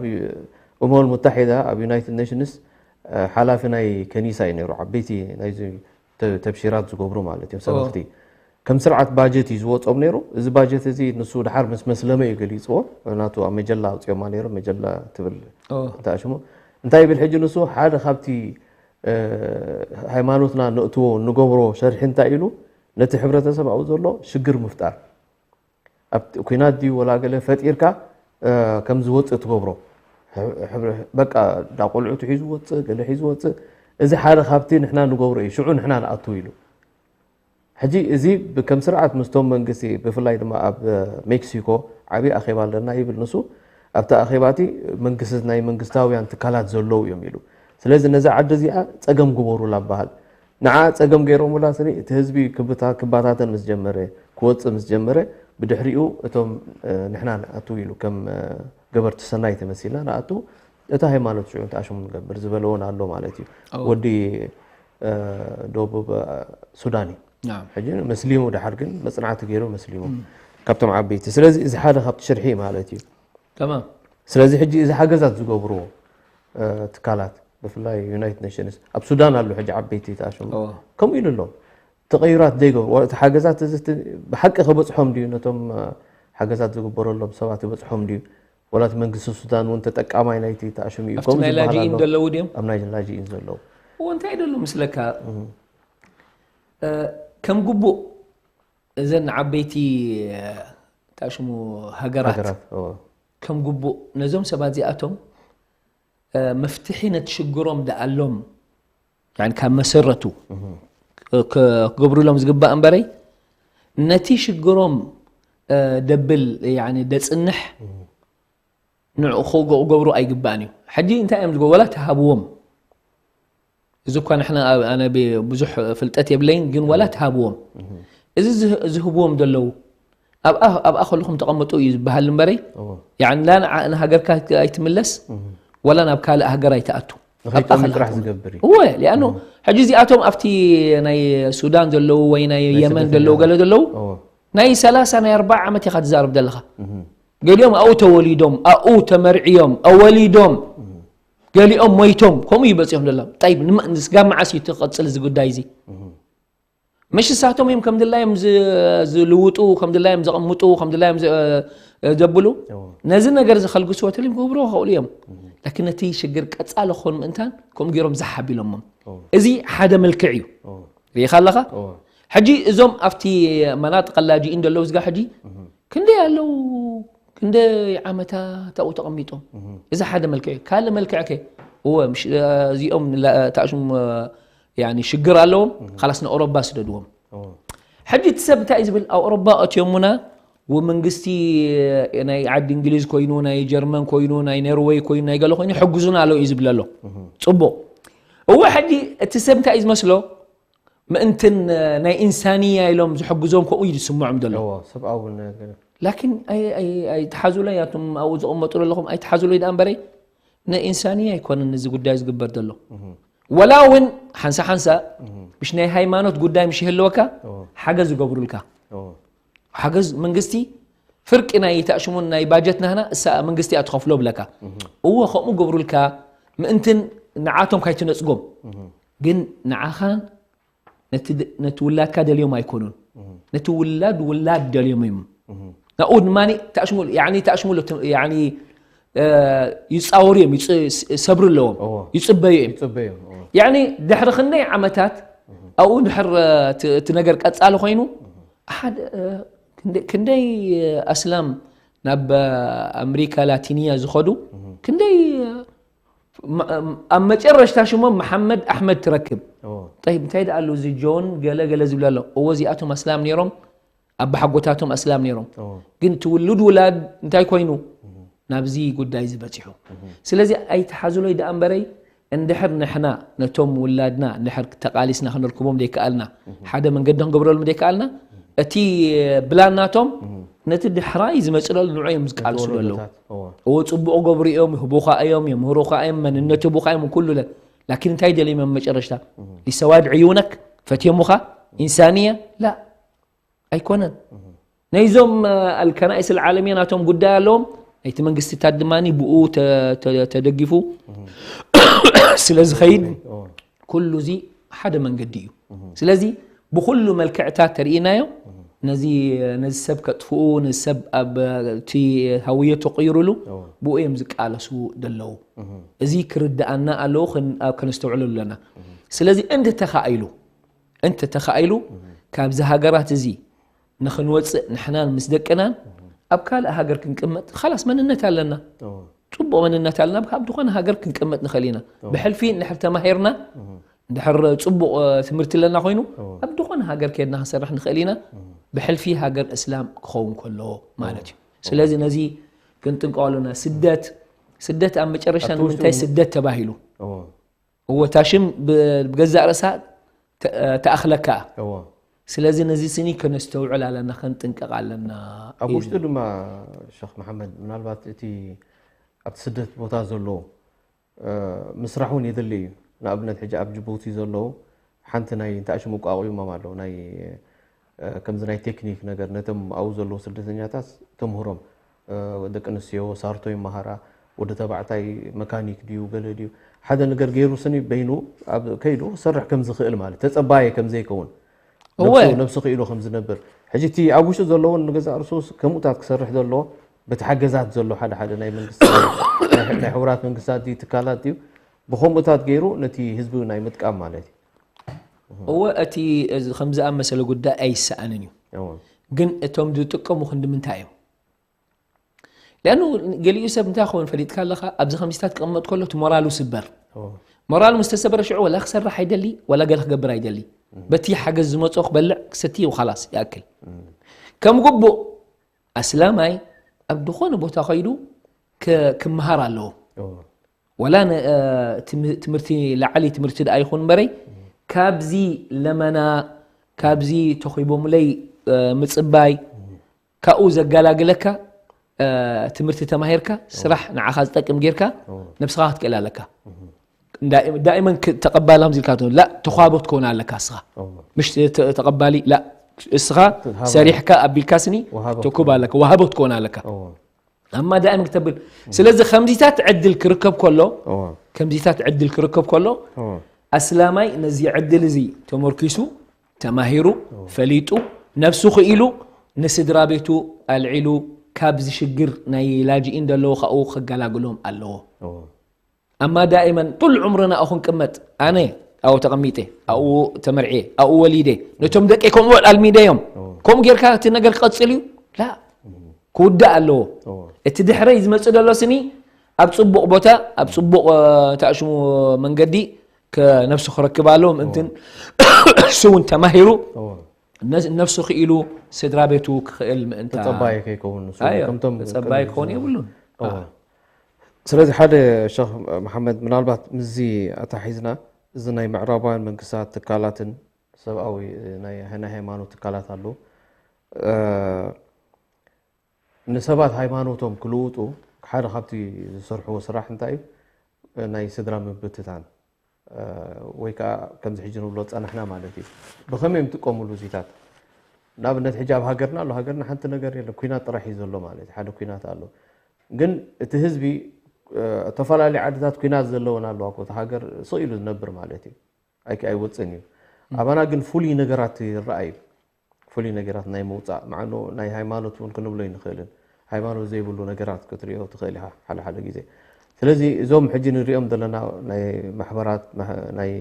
እመም ሙታሒዳ ኣብ ዩናይትድ ኔሽንስ ሓላፊ ናይ ከኒሳ እዩ ነይሩ ዓበይቲ ናይዚ ተብሺራት ዝገብሩ ማለት እዮም ሰበኽቲ ከም ስርዓት ባጀት እዩ ዝወፆም ነይሩ እዚ ባጀት እዚ ንሱ ድሓር ምስ መስለመ እዩ ገሊፅዎ ናቱ ኣብ መጀላ ኣውፅኦማ ነይሩ መጀላ ትብል እንታይ ሽሙ እንታይ ይብል ሕጂ ንሱ ሓደ ካብቲ ሃይማኖትና ንእትዎ ንገብሮ ሸርሒ እንታይ ኢሉ ነቲ ሕብረተሰብ ኣብኡ ዘሎ ሽግር ምፍጣር ኣብ ኩናት ድዩ ወላ ገለ ፈጢርካ ከም ዝወፅእ ትገብሮ በቃ ዳ ቆልዑ ትሒዙ ወፅእ ገለ ሒዙ ወፅእ እዚ ሓደ ካብቲ ንሕና ንገብሮ እዩ ሽዑ ንሕና ንኣቱ ኢሉ ሕጂ እዚ ከም ስርዓት ምስቶም መንግስቲ ብፍላይ ድማ ኣብ ሜክሲኮ ዓብዪ ኣኼባ ኣለና ይብል ንሱ ኣብቲ ኣኼባቲ መንግስቲ ናይ መንግስታውያን ትካላት ዘለዉ እዮም ኢሉ ስለዚ ነዛ ዓዲ እዚኣ ፀገም ግበሩላ በሃል ንዓ ጸገም ገይሮምላ ስኒ እቲ ህዝቢ ክብታ ክባታተን ምስ ጀመረ ክወጽእ ምስ ጀመረ ብድሕሪኡ እቶም ንሕና ንኣቱ ኢሉ ከም ገበርቲ ሰናይ ተመሲልና ንኣቱ እቲ ሃይማኖት ሽዑ ተኣሽሙ ንገብር ዝበለዎን ኣሎ ማለት እዩ ወዲ ደቡብ ሱዳን እዩ ሕጂ መስሊሙ ድሓር ግን መጽናዕቲ ገይሩ መስሊሙ ካብቶም ዓበይቲ ስለዚ እዚ ሓደ ካብቲ ሽርሒ ማለት እዩ ስለዚ ሕጂ እዚ ሓገዛት ዝገብርዎ ትካላት ብፍላይ ዩናይትድ ኔሽንስ ኣብ ሱዳን ኣሎ ሕጂ ዓበይቲ ተኣሽሙ ከምኡ ኢሉ ኣሎ ተቐይራት ዘይገብሩ እቲ ሓገዛት እዚ ብሓቂ ክበፅሖም ድዩ ነቶም ሓገዛት ዝግበረሎም ሰባት ይበፅሖም ድዩ ወላ እቲ መንግስቲ ሱዳን እውን ተጠቃማይ ናይቲ ተኣሽሙ እዩ። ኣብቲ ከምኡ ናይ ዝበሃል ላጅኢን ኣሎ። ዘለዉ ድዮም? ኣብ ናይ ላጅኢን ዘለዉ። እዎ እንታይ ደሎ ምስለካ? እ፣ ከም ግቡእ እዘን ዓበይቲ፣ እ፣ ተኣሽሙ ሃገራት ሃገራት፣ እዎ። ከም ግቡእ ነዞም ሰባት እዚኣቶም፣ እ፣ መፍትሒ ነቲ ሽግሮም ደኣሎም፣ ያኒ ካብ መሰረቱ ክ-፣ ክገብሩሎም ዝግባእ እምበረይ፣ ነቲ ሽግሮም፣ እ፣ ደብል፣ ያኒ ደጽንሕ ንዑ ክገ-፣ ክገብሩ ኣይግባእን እዩ። ሕጂ እንታይ እዮም ዝገብሩ? ወላ ትሃብዎም። እዚ እኳ ንሕና ኣብ-፣ ኣነ ብ-፣ ብዙሕ ፍልጠት የብለይን፣ ግን ወላ ትሃብዎም። እዚ ዝህ-፣ ዝህብዎም ዘለዉ፣ ኣብኣ፣ ኣብኣ ከለኹም ተቐመጡ እዩ ዝበሃል እምበረይ፣ እዎ። ያኒ ላ ንዓ-፣ ንሃገርካ ኣይትምለስ፣ ወላ ናብ ካልእ ሃገር ኣይትኣቱ። ኣብኣ ንኸይጠምዩ ጥራሕ ከለኹም። ዝገብር እዩ። እወ፣ ሊኣኖ ሕጂ እዚኣቶም ኣብቲ ናይ ሱዳን ዘለዉ ወይ ናይ ናይ የመን ስደተኛ ዘለዉ ገለ ዘለዉ፣ እዎ። ናይ ሰላሳ ናይ ኣርባዓ ዓመት ኢኻ ትዛረብ ዘለኻ። ገሊኦም ኣብኡ ተወሊዶም፣ ኣብኡ ተመርዕዮም፣ ኣወሊዶም፣ ገሊኦም ሞይቶም፣ ከምኡ ይበጽሖም ዘለዉ። ጠይብ፣ ንመ-፣ ስጋብ መዓስ እዩ ትቐጽል እዚ ጉዳይ እዚ? ምሽ ንሳቶም እዮም ከም ድላዮም ዝ-፣ ዝልውጡ፣ ከም ድላዮም ዘቐምጡ፣ ከም ድላዮም ዝ-፣ እ፣ ዘብሉ። እዎ። ነዚ ነገር እዚ ከልግስዎ ተልዮም ክገብርዎ ክኽእሉ እዮም። ላኪን ነቲ ሽግር ቀጻሊ ክኾን ምእንታን ከምኡ ገይሮም ዝሓብ ኢሎሞም። እዎ። እዚ ሓደ መልክዕ እዩ። እዎ። ርኢኻ ኣለኻ? እዎ። ሕጂ እዞም ኣብቲ መናጥቅ ላጅኢን ዘለዉ እዚጋ ሕጂ ክንደይ ኣለዉ? ክንደይ ዓመታት ኣብኡ ተቐሚጦም? እዚ ሓደ መልክዕ እዩ። ካልእ መልክዕ ከ? እወ፣ ምሽ-፣ እዚኦም ላ-፣ ተኣሽሙ፣ ያኒ ሽግር ኣለዎም፣ ካላስ ንኣውሮባ ስደድዎም። እዎ። ሕጂ እቲ ሰብ እንታይ እዩ ዝብል? ኣውሮባ ኣትዮሙና፣ ወመንግስቲ ናይ ዓዲ እንግሊዝ ኮይኑ፣ ናይ ጀርመን ኮይኑ፣ ናይ ኖርወይ ኮይኑ፣ ናይ ገለ ኮይኑ፣ ሕግዙና ኣሎ እዩ ዝብል ኣሎ። ጽቡቕ። እወ፣ ሕጂ እቲ ሰብ እንታይ እዩ ዝመስሎ? ምእንትን ናይ ኢንሳንያ ኢሎም ዝሕግዞም ከምኡ እዩ ዝስምዖም ዘሎ። እዎ፣ ሰብኣዊ ነገር። ላኪን ኣይ-፣ ኣይ-፣ ኣይትሓዙለይ፣ ኣቶም ኣብኡ ዝቕመጡ ዘለኹም ኣይትሓዙለይ ደኣ እምበረይ፣ ንኢንሳንያ ኣይኮነን እዚ ጉዳይ ዝግበር ዘሎ። ወላ እውን ሓንሳ ሓንሳ ምሽ ናይ ሃይማኖት ጉዳይ ምሽ ይህልወካ እዎ። ሓገዝ ይገብሩልካ። እዎ። ሓገዝ መንግስቲ ፍርቂ ናይ ተኣሽሙን ናይ ባጀት ናህና እሳ መንግስቲ እያ ትኸፍሎ ብለካ። እዎ ከምኡ ገብሩልካ ምእንትን ንዓቶም ካይትነጽጎም። ግን ንዓኻን ነቲ ድ-፣ ነቲ ውላድካ ደልዮም ኣይኮኑን። ነቲ ውላድ ውላድ ደልዮም እዮም። ናብኡ ድማ ተኣሽሙሉ፣ ያኒ ተኣሽሙሉ፣ ት-፣ ያኒ፣ እ፣ ይጻወሩ እዮም፣ ይጽ-፣ ስ-፣ ሰብሪ ኣለዎም፣ እዎ። ይጽበዩ እዮም። ይጽበዩ እዮም፣ እዎ። ያኒ ድሕሪ ክንደይ ዓመታት ኣብኡ ድሕር፣ እ፣ እቲ፣ እቲ ነገር ቀጻሊ ኮይኑ፣ ሓደ፣ እ፣ ክንደይ፣ ክንደይ ኣስላም ናብ፣ እ፣ ኣምሪካ ላቲንያ ዝኸዱ፣ ክንደይ፣ እ፣ ማ-፣ ኣብ መጨረሽታ ሽሞም መሓመድ ኣሕመድ ትረክብ። እዎ። ጠይብ፣ እንታይ ደኣ ኣሉ እዚ ጆን ገለ ገለ ዝብሉ ኣሎ? እዎ፣ እዚኣቶም ኣስላም ነይሮም፣ ኣባሓጎታቶም ኣስላም ነይሮም። እዎ። ግን እቲ ውሉድ ውላድ እንታይ ኮይኑ? ናብዚ ጉዳይ እዚ በጺሑ። ስለዚ ኣይትሓዙለይ ደኣ እምበረይ፣ እንድሕር ንሕና ነቶም ውላድና እንድሕር ተቓሊስና ክንርክቦም ዘይከኣልና፣ ሓደ መንገዲ ክንገብረሎም ዘይከኣልና፣ እቲ ብላን ናቶም ነቲ ድሕራይ ዝመጽእ ዘሎ ንዑ እዮም ዝቃልሱ ነቲ ዘለዉ። ወለዶታት፣ እዎ። እዎ፣ ጽቡቕ ገብሩ እዮም፣ ይህቡኻ እዮም፣ የምህሩኻ እዮም፣ መንነት ይህቡኻ እዮም፣ ኩሉ ለ-፣ ላኪን እንታይ ደልዮም እዮም መጨረሽታ? ሊሰዋድ ዕዩነክ፣ ፈትዮሙኻ? ኢንሳንየ? ላ፣ ኣይኮነን። ናይዞም፣ እ፣ ኣልከናኢስ ኣልዓለምየ ናቶም ጉዳይ ኣለዎም። ናይቲ መንግስቲታት ድማ ብኡ ተ-፣ ተ-፣ ተደጊፉ ስለ ዝኸይድ እዎ። ኩሉ እዚ ሓደ መንገዲ እዩ። ስለዚ ብኹሉ መልክዕታት ተርእናዮ ነዚ፣ ነዚ ሰብ ከጥፍኡ፣ ነዚ ሰብ ኣብ እቲ ሃውዮ ተቐይሩሉ እዎ። ብኡ እዮም ዝቃለሱ ዘለዉ። እዚ ክርድኣና ኣለዎ፣ ክን-፣ ኣብ ከነስተውዕለሉ ኣለና። ስለዚ እንተተኻኢሉ፣ እንተተኻኢሉ ካብዚ ሃገራት እዚ ንኽንወፅእ ንሕናን ምስ ደቅናን ኣብ ካልእ ሃገር ክንቅመጥ፣ ኻላስ መንነት ኣለና። እዎ። ጽቡቕ መንነት ኣለና፣ ኣብ ዝኾነ ሃገር ክንቅመጥ ንኽእል ኢና። እዎ። ብሕልፊ እንድሕር ተማሂርና፣ እዎ። እንድሕር ጽቡቕ፣ እ፣ ትምህርቲ ኣለና ኮይኑ፣ እዎ። ኣብ ዝኾነ ሃገር ከድና ክንሰርሕ ንኽእል ኢና። እዎ። ብሕልፊ ሃገር እስላም ክኸውን ከለዎ ማለት እዩ። እዎ። ስለዚ ነዚ ክንጥንቀቕ ኣለና። ስደት፣ ስደት ኣብ መጨረሻ ኣብቲ ውሽጡ ንምንታይ ስደት ተባሂሉ? እዎ። እዎ፣ እታ ሽም ብ-፣ ብገዛእ ርእሳ ተ-፣ ተኣኽለካ። እዎ። ስለዚ ነዚ ስኒ ከነስተውዕል ኣለና፣ ከንጥንቀቕ ኣለና ኣብ እዩ ውሽጡ ዝብል። ድማ ሸኽ መሓመድ፣ ምናልባት እቲ ኣብቲ ስደት ቦታ ዘሎ፣ እ፣ ምስራሕ እውን የድሊ እዩ። ንኣብነት ሕጂ ኣብ ጅቡቲ ዘለዉ ሓንቲ ናይ እንታይ ሽሙ ቋቑዮሞም ኣለዉ፣ ናይ፣ እ፣ ከምዚ ናይ ቴክኒክ ነገር ነቶም ኣብኡ ዘለዉ ስደተኛታት ተምህሮም። እ፣ ደቂ ኣንስትዮ ሳርቶ ይመሃራ፣ ወዲ ተባዕታይ መካኒክ ድዩ ገለ ድዩ፣ ሓደ ነገር ገይሩ ስኒ በይኑ ኣብ ከይዱ ክሰርሕ ከም ዝኽእል ማለት፣ ተጸባየ ከም ዘይከውን፣ እወ። ነብሱ፣ ነብሱ ክኢሉ ከም ዝነብር። ሕጂ እቲ ኣብ ውሽጡ ዘለዎን ንገዛእ ርእሱ ከምኡታት ክሰርሕ ዘለዎ በቲ ሓገዛት ዘሎ ሓደ ሓደ ናይ መንግስቲ ናይ ናይ ሕቡራት መንግስታት ድዩ ትካላት ድዩ ብኸምኡታት ገይሩ ነቲ ህዝቢ ናይ ምጥቃም ማለት እዩ። እወ እቲ እዚ ከም ዝኣመሰለ ጉዳይ ኣይሰኣንን እዩ። እዎ። ግን እቶም ዝጥቀሙ ክንዲ ምንታይ እዮም? ሊኣኑ ገሊኡ ሰብ እንታይ ክኸውን ፈሊጥካ ኣለኻ፣ ኣብዚ ከምዚታት ክቕመጥ ከሎ እቲ ሞራሉ ስበር። እዎ። ሞራሉ ምስ ተሰበረ ሽዑ ወላ ክሰርሕ ኣይደሊ ወላ ገለ ክገብር ኣይደሊ። በቲ ሓገዝ ዝመፅኦ ክበልዕ ክሰቲ ይኸላስ ይኣክል። ከም ግቡእ ኣስላማይ ኣብ ዝኾነ ቦታ ከይዱ ክ- ክመሃር ኣለዎ። እዎ። ወላ ን- እ፣ ትም- ትምህርቲ ላዕሊ ትምህርቲ ደኣ ይኹን እምበረይ ካብዚ ለመና ካብዚ ተኺቦምለይ እ፣ ምፅባይ ካብኡ ዘገላግለካ እ፣ ትምህርቲ ተማሂርካ ስራሕ ንዓኻ ዝጠቅም ጌርካ ነብስኻ ክትክእል ኣለካ። ዳኢ- ዳኢመን ክ- ተቐባል ከምዚ ኢልካ ትብል ላ ተኳቦ ትከውን ኣለካ እስኻ እዎ። ምሽ ተ- ተቐባሊ ላ እስኻ ትሃባ ሰሪሕካ ኣቢልካ ስኒ ወሃቦ ተኩብ ኣለካ ወሃቦ ትከውን ኣለካ እዎ። ኣማ ዳኢም ክተብል ስለዚ ከምዚታት ዕድል ክርከብ ከሎ እዎ። ከምዚታት ዕድል ክርከብ ከሎ እዎ። ኣስላማይ ነዚ ዕድል እዚ ተመርኪሱ ተማሂሩ ፈሊጡ ነብሱ ክኢሉ ንስድራ ቤቱ ኣልዒሉ ካብዚ ሽግር ናይ ላጅኢን ዘለዎ ካብኡ ክገላግሎም ኣለዎ። እዎ። ኣማ ዳኢመን ጡል ዑምርና ኣኹን ቅመጥ ኣነ ኣብኡ ተቐሚጠ ኣብኡ ተመርዕየ ኣብኡ ወሊደ ነቶም ደቂ ከምኡ ኣልሚደዮም ከምኡ ጌርካ እቲ ነገር ክቐጽል እዩ ላ ክውዳእ ኣለዎ። እዎ። እቲ ድሕረይ ዝመጽእ ዘሎ ስኒ ኣብ ጽቡቕ ቦታ ኣብ ጽቡቕ እ፣ ተኣሽሙ መንገዲ ከ- ነብሱ ክረክብ ኣለዎ ምእንትን እሱ እውን ተማሂሩ እዎ። ነስ- ነብሱ ክኢሉ ስድራ ቤቱ ክኽእል ምእንታ ተጸባይ ከይከውን ንሱ ኣዮ፣ ከምቶም ተጸባይ ቅድም ክኸውን ዝብሉ። የብሉን። እዎ። ስለዚ ሓደ ሸኽ መሓመድ ምናልባት ምስዚ ኣታሒዝና እዚ ናይ ምዕራባውያን መንግስታት ትካላትን ሰብኣዊ ናይ ናይ ሃይማኖት ትካላት ኣለዉ እ፣ ንሰባት ሃይማኖቶም ክልውጡ ሓደ ካብቲ ዝሰርሕዎ ስራሕ እንታይ እዩ ናይ ስድራ ምብትታን እ፣ ወይ ከዓ ከምዚ ሕጂ ንብሎ ፀናሕና ማለት እዩ ብኸመይ እዮም ትጥቀምሉ እዚታት ንኣብነት ሕጂ ኣብ ሃገርና ኣሎ ሃገርና ሓንቲ ነገር የለ ኩናት ጥራሕ እዩ ዘሎ ማለት እዩ ሓደ ኩናት ኣሎ ግን እቲ ህዝቢ እ፣ ዝተፈላለዩ ዓድታት ኩናት ዘለወን ኣለዋ እኮ እቲ ሃገር ስቕ ኢሉ ዝነብር ማለት እዩ ኣይክ ኣይወፅን እዩ ኣባና ግን ፍሉይ ነገራት ይረኣዩ ፍሉይ ነገራት ናይ ምውፃእ ማዕኑ ናይ ሃይማኖት እውን ክንብሎ ይንኽእልን ሃይማኖት ዘይብሉ ነገራት ክትሪኦ ትኽእል ኢኻ ሓደ ሓደ ግዜ ስለዚ እዞም ሕጂ ንሪኦም ዘለና ናይ ማሕበራት ማሕ- ናይ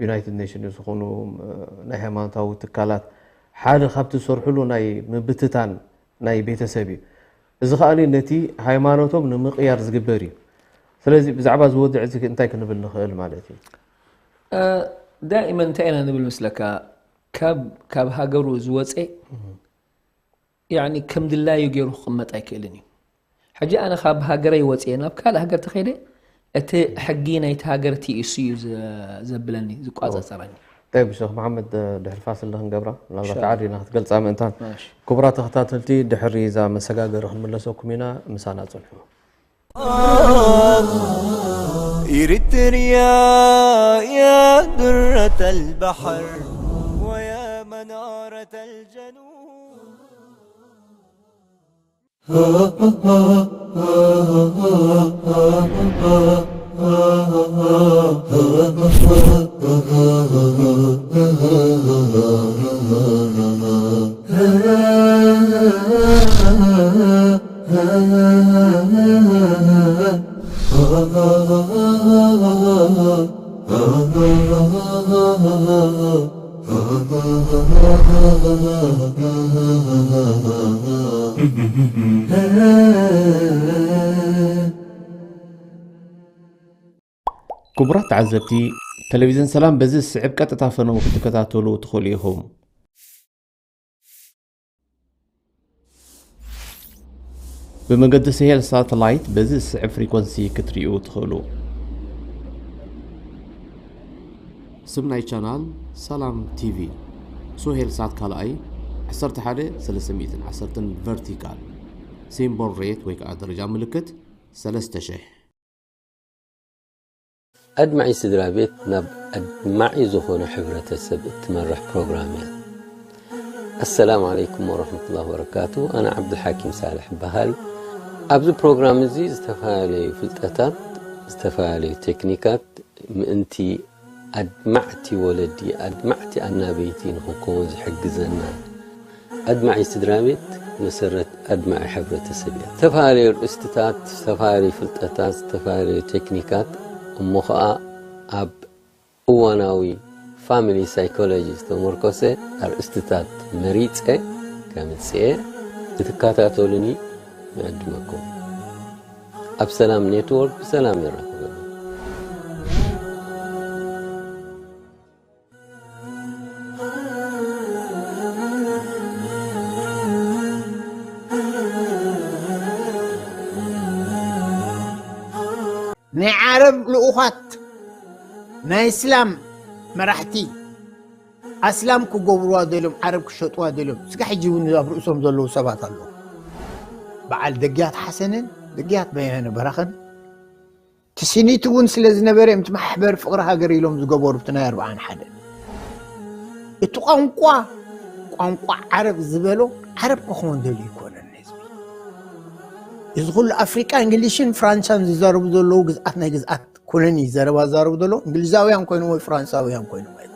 ዩናይትድ ኔሽን ዝኾኑ እ፣ ናይ ሃይማኖታዊ ትካላት ሓደ ካብቲ ዝሰርሕሉ ናይ ምብትታን ናይ ቤተሰብ እዩ እዚ ከዓ ነቲ ሃይማኖቶም ንምቕያር ዝግበር እዩ ስለዚ ብዛዕባ ዝወድዕ እዚ እንታይ ክንብል ንኽእል ማለት እዩ እ፣ ዳኢመን እንታይ ኢና ንብል ምስለካ ካብ ካብ ሃገሩ ዝወፀ ያኒ ከም ድላዩ ገይሩ ክቕመጥ ኣይክእልን እዩ። ሕጂ ኣነ ካብ ሃገረይ ወፅየ ናብ ካልእ ሃገር ተኸይደ እቲ ሕጊ ናይቲ ሃገር እቲ እሱ እዩ ዘ- ዘብለኒ ዝቋፃፀረኒ። طيب ሸኽ መሓመድ ድሕሪ ፋስል ንክንገብራ ምናልባት ኢንሻላህ። ዓዲና ክትገልፃ ምእንታን ማሽ ክቡራት ተኸታተልቲ ድሕሪ እዛ መሰጋገሪ ክንምለሰኩም ኢና ምሳና ፅንሑ إريتريا يا درة البحر ويا منارة الجنوب ክቡራት ተዓዘብቲ ቴሌቪዝን ሰላም በዚ ዝስዕብ ቀጥታ ፈነው ክትከታተሉ ትኽእሉ ኢኹም። ብመገዲ ስሄል ሳተላይት በዚ ዝስዕብ ፍሪኮንሲ ክትሪኡ ትኽእሉ። ስም ናይ ቻናል ሰላም ቲቪ ሱሄል ሳት ካልኣይ ዓሰርተ ሓደ ሰለስተ ሚእትን ዓሰርተን ቨርቲካል ሲምቦል ሬት ወይ ከዓ ደረጃ ምልክት ሰለስተ ሽሕ ኣድማዒ ስድራ ቤት ናብ ኣድማዒ ዝኾነ ሕብረተሰብ እትመርሕ ፕሮግራም እያ። ኣሰላሙ ዓለይኩም ወረሕመቱላሂ ወበረካቱ። ኣነ ዓብዱልሓኪም ሳልሕ እበሃል። ኣብዚ ፕሮግራም እዚ ዝተፈላለዩ ፍልጠታት፣ ዝተፈላለዩ ቴክኒካት ምእንቲ ኣድማዕቲ ወለዲ፣ ኣድማዕቲ ኣናበይቲ ንኽንከውን ዝሕግዘና ኣድማዒ ስድራ ቤት መሰረት ኣድማዒ ሕብረተሰብ እያ። ዝተፈላለዩ ኣርእስትታት፣ ዝተፈላለዩ ፍልጠታት፣ ዝተፈላለዩ ቴክኒካት፣ እሞ ኸኣ ኣብ እዋናዊ ፋሚሊ ሳይኮሎጂ ዝተመርኮሰ ኣርእስትታት መሪጸ ከምጽኤ ክትከታተሉኒ ንዕድመኩም። ኣብ ሰላም ኔትወርክ ብሰላም የራኽበና። ናይ ዓረብ ልኡኻት ናይ እስላም መራሕቲ ኣስላም ክገብርዋ ደልዮም ዓረብ ክሸጥዋ ደልዮም። እስከ ሕጂ እውን ኣብ ርእሶም ዘለዉ ሰባት ኣለዉ። በዓል ደግያት ሓሰንን ደግያት በየነ በራኸን ትስኒት እውን ስለ ዝነበረ እዮም እቲ ማሕበር ፍቕሪ ሃገር ኢሎም ዝገበሩ እቲ ናይ ኣርብዓን ሓደ። እቲ ቋንቋ ቋንቋ ዓረብ ዝበሎ ዓረብ ክኸውን ደልዩ ይኮነን ህዝቢ። እዚ ኩሉ ኣፍሪቃ እንግሊሽን ፍራንሳን ዝዛረቡ ዘለዉ ግዝኣት ናይ ግዝኣት ኮሎኒ ዘረባ ዝዛረቡ ዘለዉ እንግሊዛውያን ኮይኖም ወይ ፍራንሳውያን ኮይኖም ኣይኮኑ።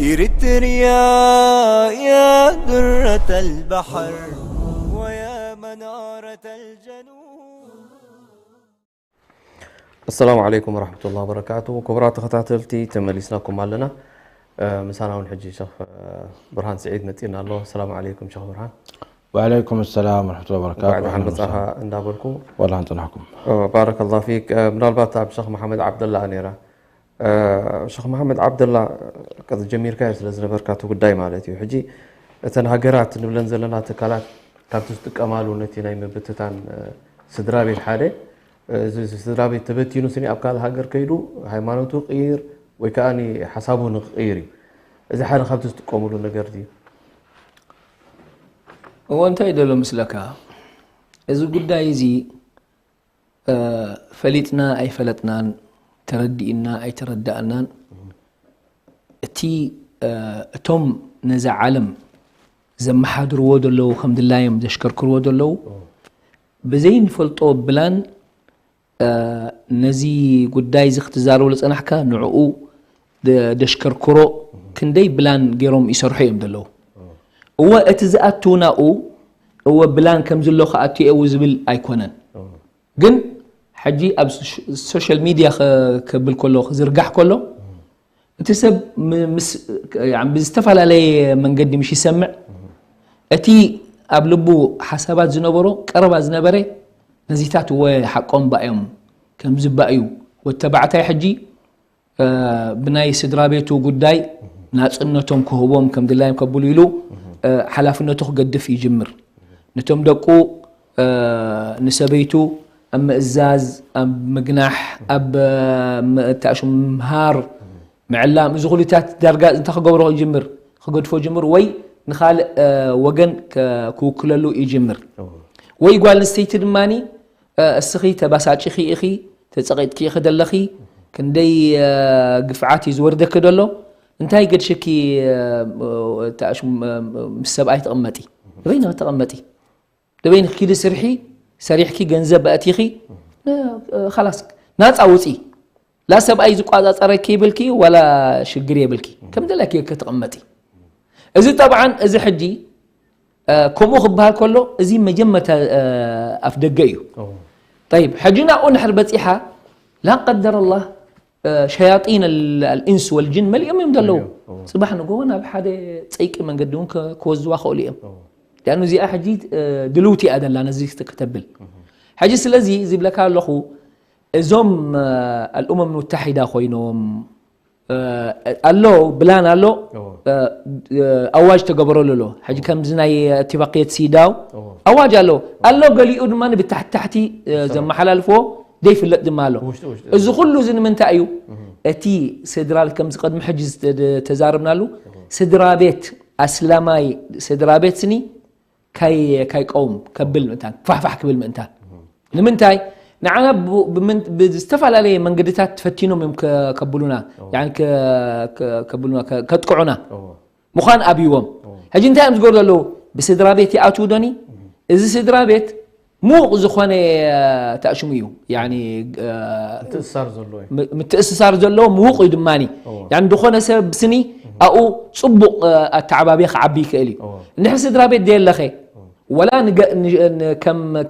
إريتريا يا درة البحر ويا منارة الجنوب. ኣሰላሙ ዓለይኩም ወረሕመቱላሂ ወበረካቱ። ክቡራት ተኸታተልቲ ተመሊስናኩም ኣለና። ምሳና እውን ሕጂ ሸኽ ብርሃን ስዒድ መፂና ኣሎ። ኣሰላሙ ዓለይኩም ሸኽ ብርሃን። ወዓለይኩም ሰላም ወረሕመቱላሂ ወበረካቱ። እንኳዕ ደሓን መፃኻ እንዳበልኩ ዋላ እንፅናሕኩም። ባረከላሁ ፊክ። ምናልባት ኣብ ሸኽ መሓመድ ዓብደላ ነይራ። ሸኽ መሓመድ ዓብደላ ቀዚ ጀሚርካዮ ስለ ዝነበርካ እቲ ጉዳይ ማለት እዩ። ሕጂ እተን ሃገራት ንብለን ዘለና ትካላት ካብቲ ዝጥቀማሉ ነቲ ናይ ምብትታን ስድራ ቤት ሓደ እዚ ስድራ ቤት ተበቲኑ ስኒ ኣብ ካልእ ሃገር ከይዱ ሃይማኖቱ ክቕይር ወይ ከዓ ሓሳቡ ንክቕይር እዩ። እዚ ሓደ ካብቲ ዝጥቀምሉ ነገር ድዩ? እዎ እንታይ ደሎ ምስለካ እዚ ጉዳይ እዚ ፈሊጥና ኣይፈለጥናን ተረዲእና ኣይተረዳእናን እቲ እቶም ነዛ ዓለም ዘመሓድርዎ ዘለዉ ከም ድላዮም ዘሽከርክርዎ ዘለዉ ብዘይንፈልጦ ብላን ነዚ ጉዳይ እዚ ክትዛረቡ ዝጸናሕካ ንዕኡ ደሽከርክሮ ክንደይ ብላን ገይሮም ይሰርሑ እዮም ዘለዉ። እወ እቲ ዝኣቱ ናኡ እወ ብላን ከም ዝሎ ክኣቱ እየ ዝብል ኣይኮነን። ግን ሕጂ ኣብ ሶሻል ሚድያ ከብል ከሎ ክዝርጋሕ ከሎ እቲ ሰብ ብዝተፈላለየ መንገዲ ምሽ ይሰምዕ እቲ ኣብ ልቡ ሓሳባት ዝነበሮ ቀረባ ዝነበረ ነዚታት እወ ሓቆም ባእዮም ከምዚ ባእዩ ወተባዕታይ ሕጂ ብናይ ስድራ ቤቱ ጉዳይ ናፅነቶም ክህቦም ከም ድላዮም ከብሉ ኢሉ ሓላፍነቱ ክገድፍ ይጅምር። ነቶም ደቁ ንሰበይቱ ኣብ ምእዛዝ፣ ኣብ ምግናሕ፣ ኣብ ምእታእሹ ምምሃር፣ ምዕላም እዚ ኩሉታት ዳርጋ እንታይ ክገብሮ ይጅምር ክገድፎ ይጅምር ወይ ንኻልእ ወገን ክውክለሉ ይጅምር ወይ ጓል ኣንስተይቲ ድማ እስኺ ተባሳጭኺ ኢኺ ተፀቒጥኪ ኢኺ ዘለኺ ክንደይ ግፍዓት እዩ ዝወርደኪ ዘሎ እንታይ ገድሽኪ ምስ ሰብኣይ ተቐመጢ ደበይንኺ ተቐመጢ ደበይንኺ ኪዲ ስርሒ ሰሪሕኪ ገንዘብ ኣእቲኺ ኻላስ ናፃ ውፂ ላ ሰብኣይ ዝቋፃፀረኪ ይብልኪ ዋላ ሽግር የብልኪ ከም ዘለኪ ከተቐመጢ እዚ ጠብዓን እዚ ሕጂ ከምኡ ክበሃል ከሎ እዚ መጀመርታ ኣፍ ደገ እዩ ጠይብ ሕጂ ናብኡ ንሕር በፂሓ ላ ቀደር ኣላህ ሸያጢን ኣልኢንስ ወልጅን መሊኦም እዮም ዘለዉ ፅባሕ ንጎ ናብ ሓደ ፀይቂ መንገዲ እውን ክወዝዋ ክእሉ እዮም ሊኣኑ እዚኣ ሕጂ ድልውቲ እያ ደላ ነዚ ከተብል ሕጂ ስለዚ ዝብለካ ኣለኹ እዞም ኣልኡመም ሙታሒዳ ኮይኖም ኣሎ ብላን ኣሎ ኣዋጅ ተገበረሉ ኣሎ። ሕጂ ከምዚ ናይ እትባቅየት ሲዳው ኣዋጅ ኣሎ ኣሎ ገሊኡ ድማ ብታሕቲ ታሕቲ ዘመሓላልፍዎ ዘይፍለጥ ድማ ኣሎ። እዚ ኩሉ እዚ ንምንታይ እዩ? እቲ ስድራ ቤት ከምዚ ቅድሚ ሕጂ ተዛርብናሉ ስድራ ቤት ኣስላማይ ስድራ ቤት ስኒ ካይ ካይ ቀውም ከብል ምእንታን ፋሕፋሕ ክብል ምእንታን ንምንታይ ንዓና ብዝተፈላለየ መንገድታት ተፈቲኖም እዮም ከብሉና ከብሉና ከጥቅዑና ምዃን ኣብይዎም ሕጂ እንታይ እዮም ዝገሩ ዘለዉ ብስድራ ቤት ይኣትዉ ዶኒ እዚ ስድራ ቤት ምዉቕ ዝኾነ ተእሽሙ እዩ ምትእስሳር ዘለዎ ምዉቕ እዩ ድማ ዝኾነ ሰብ ስኒ ኣብኡ ፅቡቕ ኣተዓባብያ ክዓቢ ይክእል እዩ እንድሕር ስድራ ቤት ደየለኸ ወላ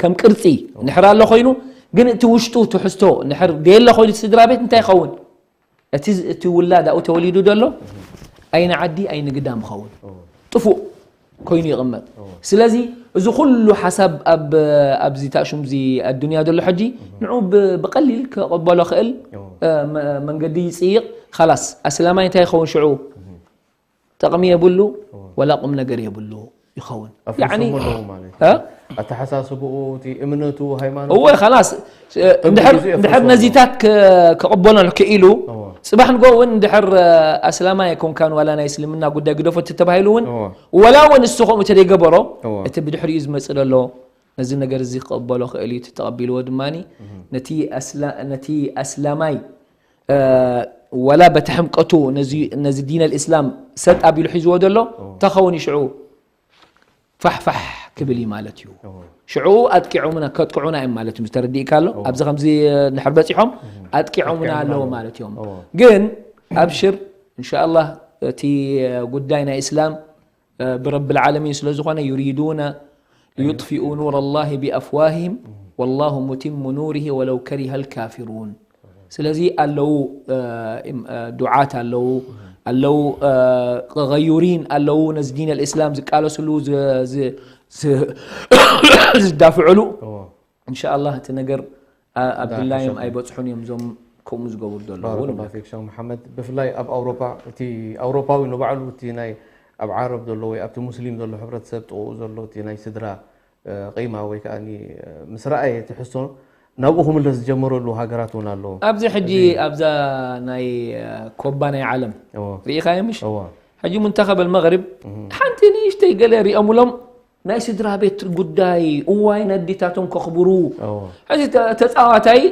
ከም ቅርፂ ንሕር ኣሎ ኮይኑ ግን እቲ ውሽጡ ትሕዝቶ ንሕር ደየለ ኮይኑ ስድራ ቤት እንታይ ይኸውን እቲ ውላድ ኣብኡ ተወሊዱ ዘሎ ኣይንዓዲ ኣይንግዳም ይኸውን ጥፉእ ኮይኑ ይቕመጥ ስለዚ እዚ ኩሉ ሓሳብ ኣብዚ ታእሹም እዚ ኣዱንያ ዘሎ ሕጂ ንዑ ብቐሊል ክቕበሎ ክእል መንገዲ ይፅይቕ ኻላስ ኣስላማይ እንታይ ይኸውን ሽዑ ጠቕሚ የብሉ ወላ ቁም ነገር የብሉ ይኸውን ኣፍሪሶሞ ኣለዉ ማለት እዩ። ኣተሓሳስብኡ እቲ እምነቱ ሃይማኖት እወ ኸላስ እንድሕር ነዚታት ክቕበሎ ክኢሉ ፅባሕ ንጎ እውን እንድሕር ኣስላማ የኮንካን ዋላ ናይ እስልምና ጉዳይ ግደፎ ተባሂሉ እውን ወላ እውን እሱ ከምኡ ተደይገበሮ እቲ ብድሕሪኡ ዝመፅእ ዘሎ ነዚ ነገር እዚ ክቕበሎ ክእል እዩ ተቐቢልዎ ድማ ነቲ ኣስላማይ ወላ በቲ ሕምቀቱ ነዚ ዲን ኣልእስላም ሰጥ ኣቢሉ ሒዝዎ ዘሎ እንታይ ኸውን እዩ ሽዑ ፋሕፋሕ ክብል እዩ ማለት እዩ ሽዑ ኣጥቂዖምና ከጥቅዑና እዮም ማለት እዩ ተረዲእካ ኣሎ ኣብዚ ከምዚ ንሕር በፂሖም ኣጥቂዖምና ኣለዎ ማለት እዮም ግን ኣብሽር እንሻ ኣላህ እቲ ጉዳይ ናይ እስላም ብረብ ልዓለሚን ስለ ዝኾነ ዩሪዱና ሊዩጥፊኡ ኑር ኣላህ ቢኣፍዋህም ወላሁ ሙቲሙ ኑሪሂ ወለው ከሪሀ ልካፊሩን ስለዚ ኣለዉ ዱዓት ኣለዉ ኣለዉ ተገዩሪን ኣለዉ ነዚ ዲን ኣልእስላም ዝቃለስሉ ዝዳፍዕሉ እንሻ ኣላህ እቲ ነገር ኣብድላዮም ኣይበፅሑን እዮም እዞም ከምኡ ዝገብሩ ዘለዉ ባረከላሁ ፊክ ሸኽ መሓመድ ብፍላይ ኣብ ኣውሮፓ እቲ ኣውሮፓዊ ንባዕሉ እቲ ናይ ኣብ ዓረብ ዘሎ ወይ ኣብቲ ሙስሊም ዘሎ ሕብረተሰብ ጥቕኡ ዘሎ እቲ ናይ ስድራ ቂማ ወይ ከዓ ምስ ረኣየ ትሕዝቶ ናብኡ ክምለስ ዝጀመረሉ ሃገራት እውን ኣሎ ኣብዚ ሕጂ ኣብዛ ናይ ኮባ ናይ ዓለም ርኢኻዮ ምሽ ሕጂ ሙንተኸብ ኣልመግሪብ ሓንቲ ንእሽተይ ገለ ሪኦምሎም ናይ ስድራ ቤት ጉዳይ እዋይ ነዲታቶም ከኽብሩ ሕዚ ተፃዋታይ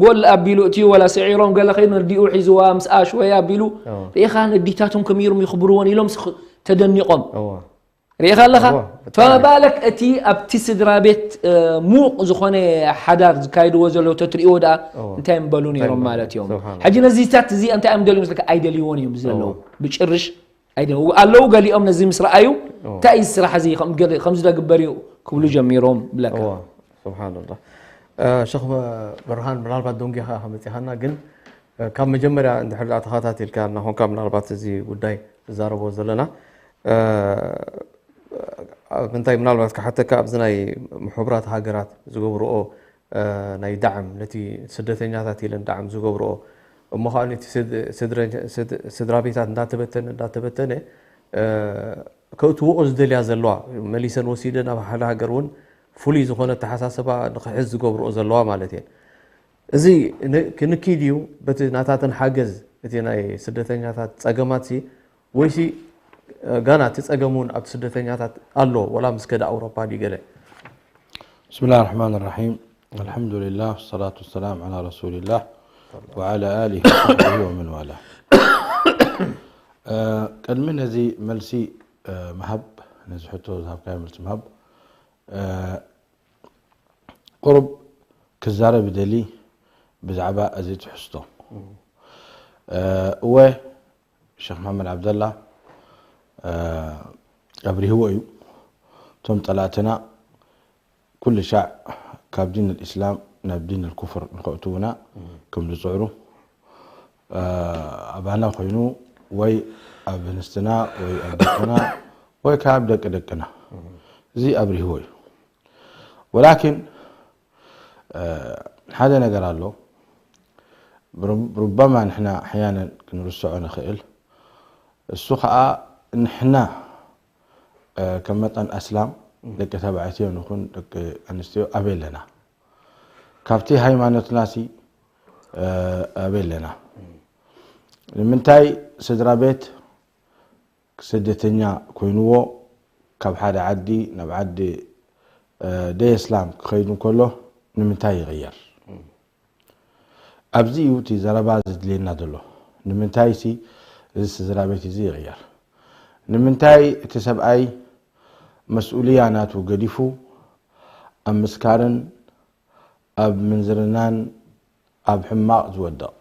ጎል ኣቢሉ እቲ ወላ ስዒሮም ገለ ከይኑ ዲኡ ሒዝዋ ምስ ኣሽወይ ኣቢሉ ርኢኻ ነዲታቶም ከመይሮም ይኽብርዎን ኢሎም ተደኒቖም ርኢኻ ኣለኻ ፈባለክ እቲ ኣብቲ ስድራ ቤት ሙቕ ዝኾነ ሓዳር ዝካይድዎ ዘለዉ ተትርእዎ ደኣ እንታይ ምበሉ ነይሮም ማለት እዮም ሕጂ ነዚታት እዚ እንታይ እዮም ደልዩ ምስልካ ኣይደልይዎን እዮም ዘለዉ ብጭርሽ ኣይደ ኣለዉ ገሊኦም ነዚ ምስ ረኣዩ እንታይ እዩ ስራሕ እዚ ከምዚ ዶ ግበር እዩ ክብሉ ጀሚሮም ብለካ ስብሓንላ ሸኽ ብርሃን ምናልባት ደንጊኻ ከመፂኻና ግን ካብ መጀመርያ እንድሕር ኣ ተኸታቲልካ እናኾንካ ምናልባት እዚ ጉዳይ ንዛረቦ ዘለና ምንታይ ምናልባት ክሓተካ ኣብዚ ናይ ምሕቡራት ሃገራት ዝገብርኦ ናይ ዳዕም ነቲ ስደተኛታት ኢለን ዳዕም ዝገብርኦ እሞ ከዓ ነቲ ስድራ ቤታት እንዳተበተነ እንዳተበተነ ከእትውኦ ዝደልያ ዘለዋ መሊሰን ወሲደ ናብ ሓደ ሃገር እውን ፍሉይ ዝኾነ ተሓሳስባ ንክሕዝ ዝገብርኦ ዘለዋ ማለት እየን እዚ ክንኪድ እዩ በቲ ናታተን ሓገዝ እቲ ናይ ስደተኛታት ፀገማት ሲ ወይሲ ጋና እቲ ፀገም እውን ኣብቲ ስደተኛታት ኣሎ ወላ ምስ ከደ ኣውሮፓ ድዩ ገለ بسم الله الرحمن الرحيم الحمد لله والصلاة والسلام على رسول الله وعلى آله وصحبه ومن والاه ቅድሚ ነዚ መልሲ ምሃብ ነዚ ሕቶ ዝሃብካዮ መልሲ ምሃብ ቁሩብ ክዛረብ ይደሊ ብዛዕባ እዚ ትሕዝቶ እወ ሸክ መሓመድ ዓብደላ ኣብሪህዎ እዩ እቶም ጠላእትና ኩሉ ሻዕ ካብ ዲን ልእስላም ናብ ዲን ልኩፍር ንኸእትውና ከም ዝፅዕሩ ኣባና ኮይኑ ወይ ኣብ ኣንስትና ወይ ኣብ ደቅና ወይ ካብ ደቂ ደቅና እዚ ኣብሪህዎ እዩ ወላኪን ሓደ ነገር ኣሎ ብሩብ- ብሩበማ ንሕና ኣሕያናን ክንርስዖ ንኽእል። እሱ ኸኣ ንሕና፣ እ፣ ከም መጠን ኣስላም ደቂ ተባዕትዮ ንኹን ደቂ ኣንስትዮ ኣበይ ኣለና? ካብቲ ሃይማኖትናሲ፣ እ፣ ኣበይ ኣለና? ንምንታይ ስድራ ቤት ስደተኛ ኮይንዎ ካብ ሓደ ዓዲ ናብ ዓዲ፣ እ፣ ደይ ኣስላም ክኸይድ እንከሎ ንምንታይ ይቕየር? ኣብዚ እዩ እቲ ዘረባ ዘድልየና ዘሎ። ንምንታይሲ እዚ ስድራ ቤት እዚ ይቕየር? ንምንታይ እቲ ሰብኣይ መስኡልያ ናቱ ገዲፉ ኣብ ምስካርን ኣብ ምንዝርናን ኣብ ሕማቕ ዝወድቕ?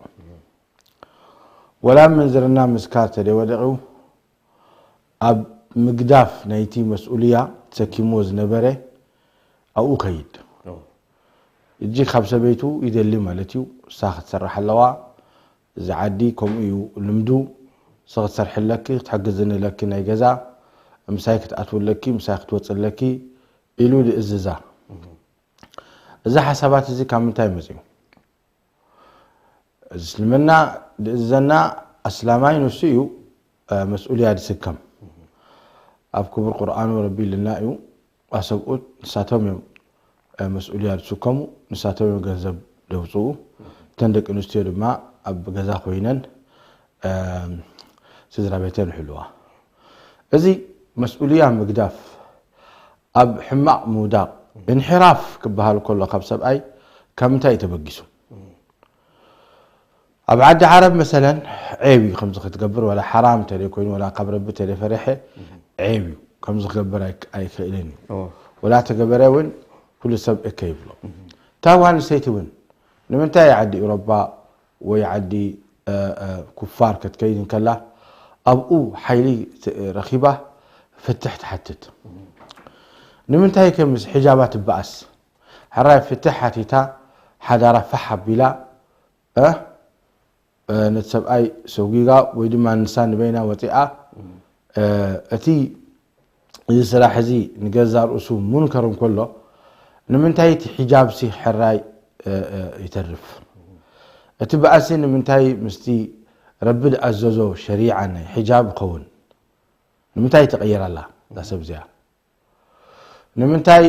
ወላ ኣብ ምንዝርና ምስካር ተደይወደቑ ኣብ ምግዳፍ ናይቲ መስኡልያ ተሰኪምዎ ዝነበረ ኣብኡ ከይድ። ሕጂ ካብ ሰበይቱ ይደሊ ማለት እዩ። እሳ ክትሰርሕ ኣለዋ። እዚ ዓዲ ከምኡ እዩ ልምዱ። ንስኺ ክትሰርሒ ኣለኪ፣ ክትሕግዝኒ ኣለኪ፣ ናይ ገዛ ምሳይ ክትኣትዊ ኣለኪ፣ ምሳይ ክትወፂ ኣለኪ ኢሉ ዝእዝዛ። እዚ ሓሳባት እዚ ካብ ምንታይ መፂኡ? እዚ እስልምና ዝእዝዘና ኣስላማይ ንሱ እዩ፣ እ፣ መስኡልያ ዝስከም። ኣብ ክቡር ቁርኣኑ ረቢ ኢሉና እዩ፣ ኣሰብኡት ንሳቶም እዮም፣ እ፣ መስኡልያ ዝስከሙ፣ ንሳቶም እዮም ገንዘብ ደውፅኡ። እተን ደቂ ኣንስትዮ ድማ ኣብ ገዛ ኮይነን፣ እ፣ ስድራ ቤተን ይሕልዋ። እዚ መስኡልያ ምግዳፍ፣ ኣብ ሕማቕ ምውዳቕ፣ እንሕራፍ ክበሃል ከሎ ካብ ሰብኣይ ካብ ምንታይ እዩ ተበጊሱ? ኣብ ዓዲ ዓረብ መሰለን ዔብ እዩ ከምዚ ክትገብር፣ ወላ ሓራም እንተደይ ኮይኑ፣ ወላ ካብ ረቢ እንተደይ ፈሪሐ ዔብ እዩ። ከምዚ ክገብር ኣይክ- ኣይክእልን እዩ። ኦ። ወላ ተገበረ እውን ኩሉ ሰብ እከ ይብሎ። እታ ጓል ኣንስተይቲ እውን ንምንታይ ዓዲ ኤውሮጳ ወይ ዓዲ፣ እ፣ እ፣ ኩፋር ክትከይድ እንከላ ኣብኡ ሓይሊ ት- ረኺባ ፍትሕ ትሓትት? ንምንታይ ከ ምስ ሒጃባ ትበኣስ? ሕራይ ፍትሕ ሓቲታ ሓዳራ ፋሕ ኣቢላ፣ እ፣ እ፣ ነቲ ሰብኣይ ሰጒጋ ወይ ድማ ንሳ ንበይና ወፂኣ፣ እ፣ እቲ እዚ ስራሕ እዚ ንገዛ ርእሱ ሙንከር እንከሎ ንምንታይ እቲ ሒጃብሲ ሕራይ፣ እ፣ እ፣ ይተርፍ? እቲ በኣሲ ንምንታይ ምስቲ ረቢ ዝኣዘዞ ሸሪዓ ናይ ሒጃብ ይኸውን? ንምንታይ ትቕይር ኣላ እዛ ሰብ እዚኣ? ንምንታይ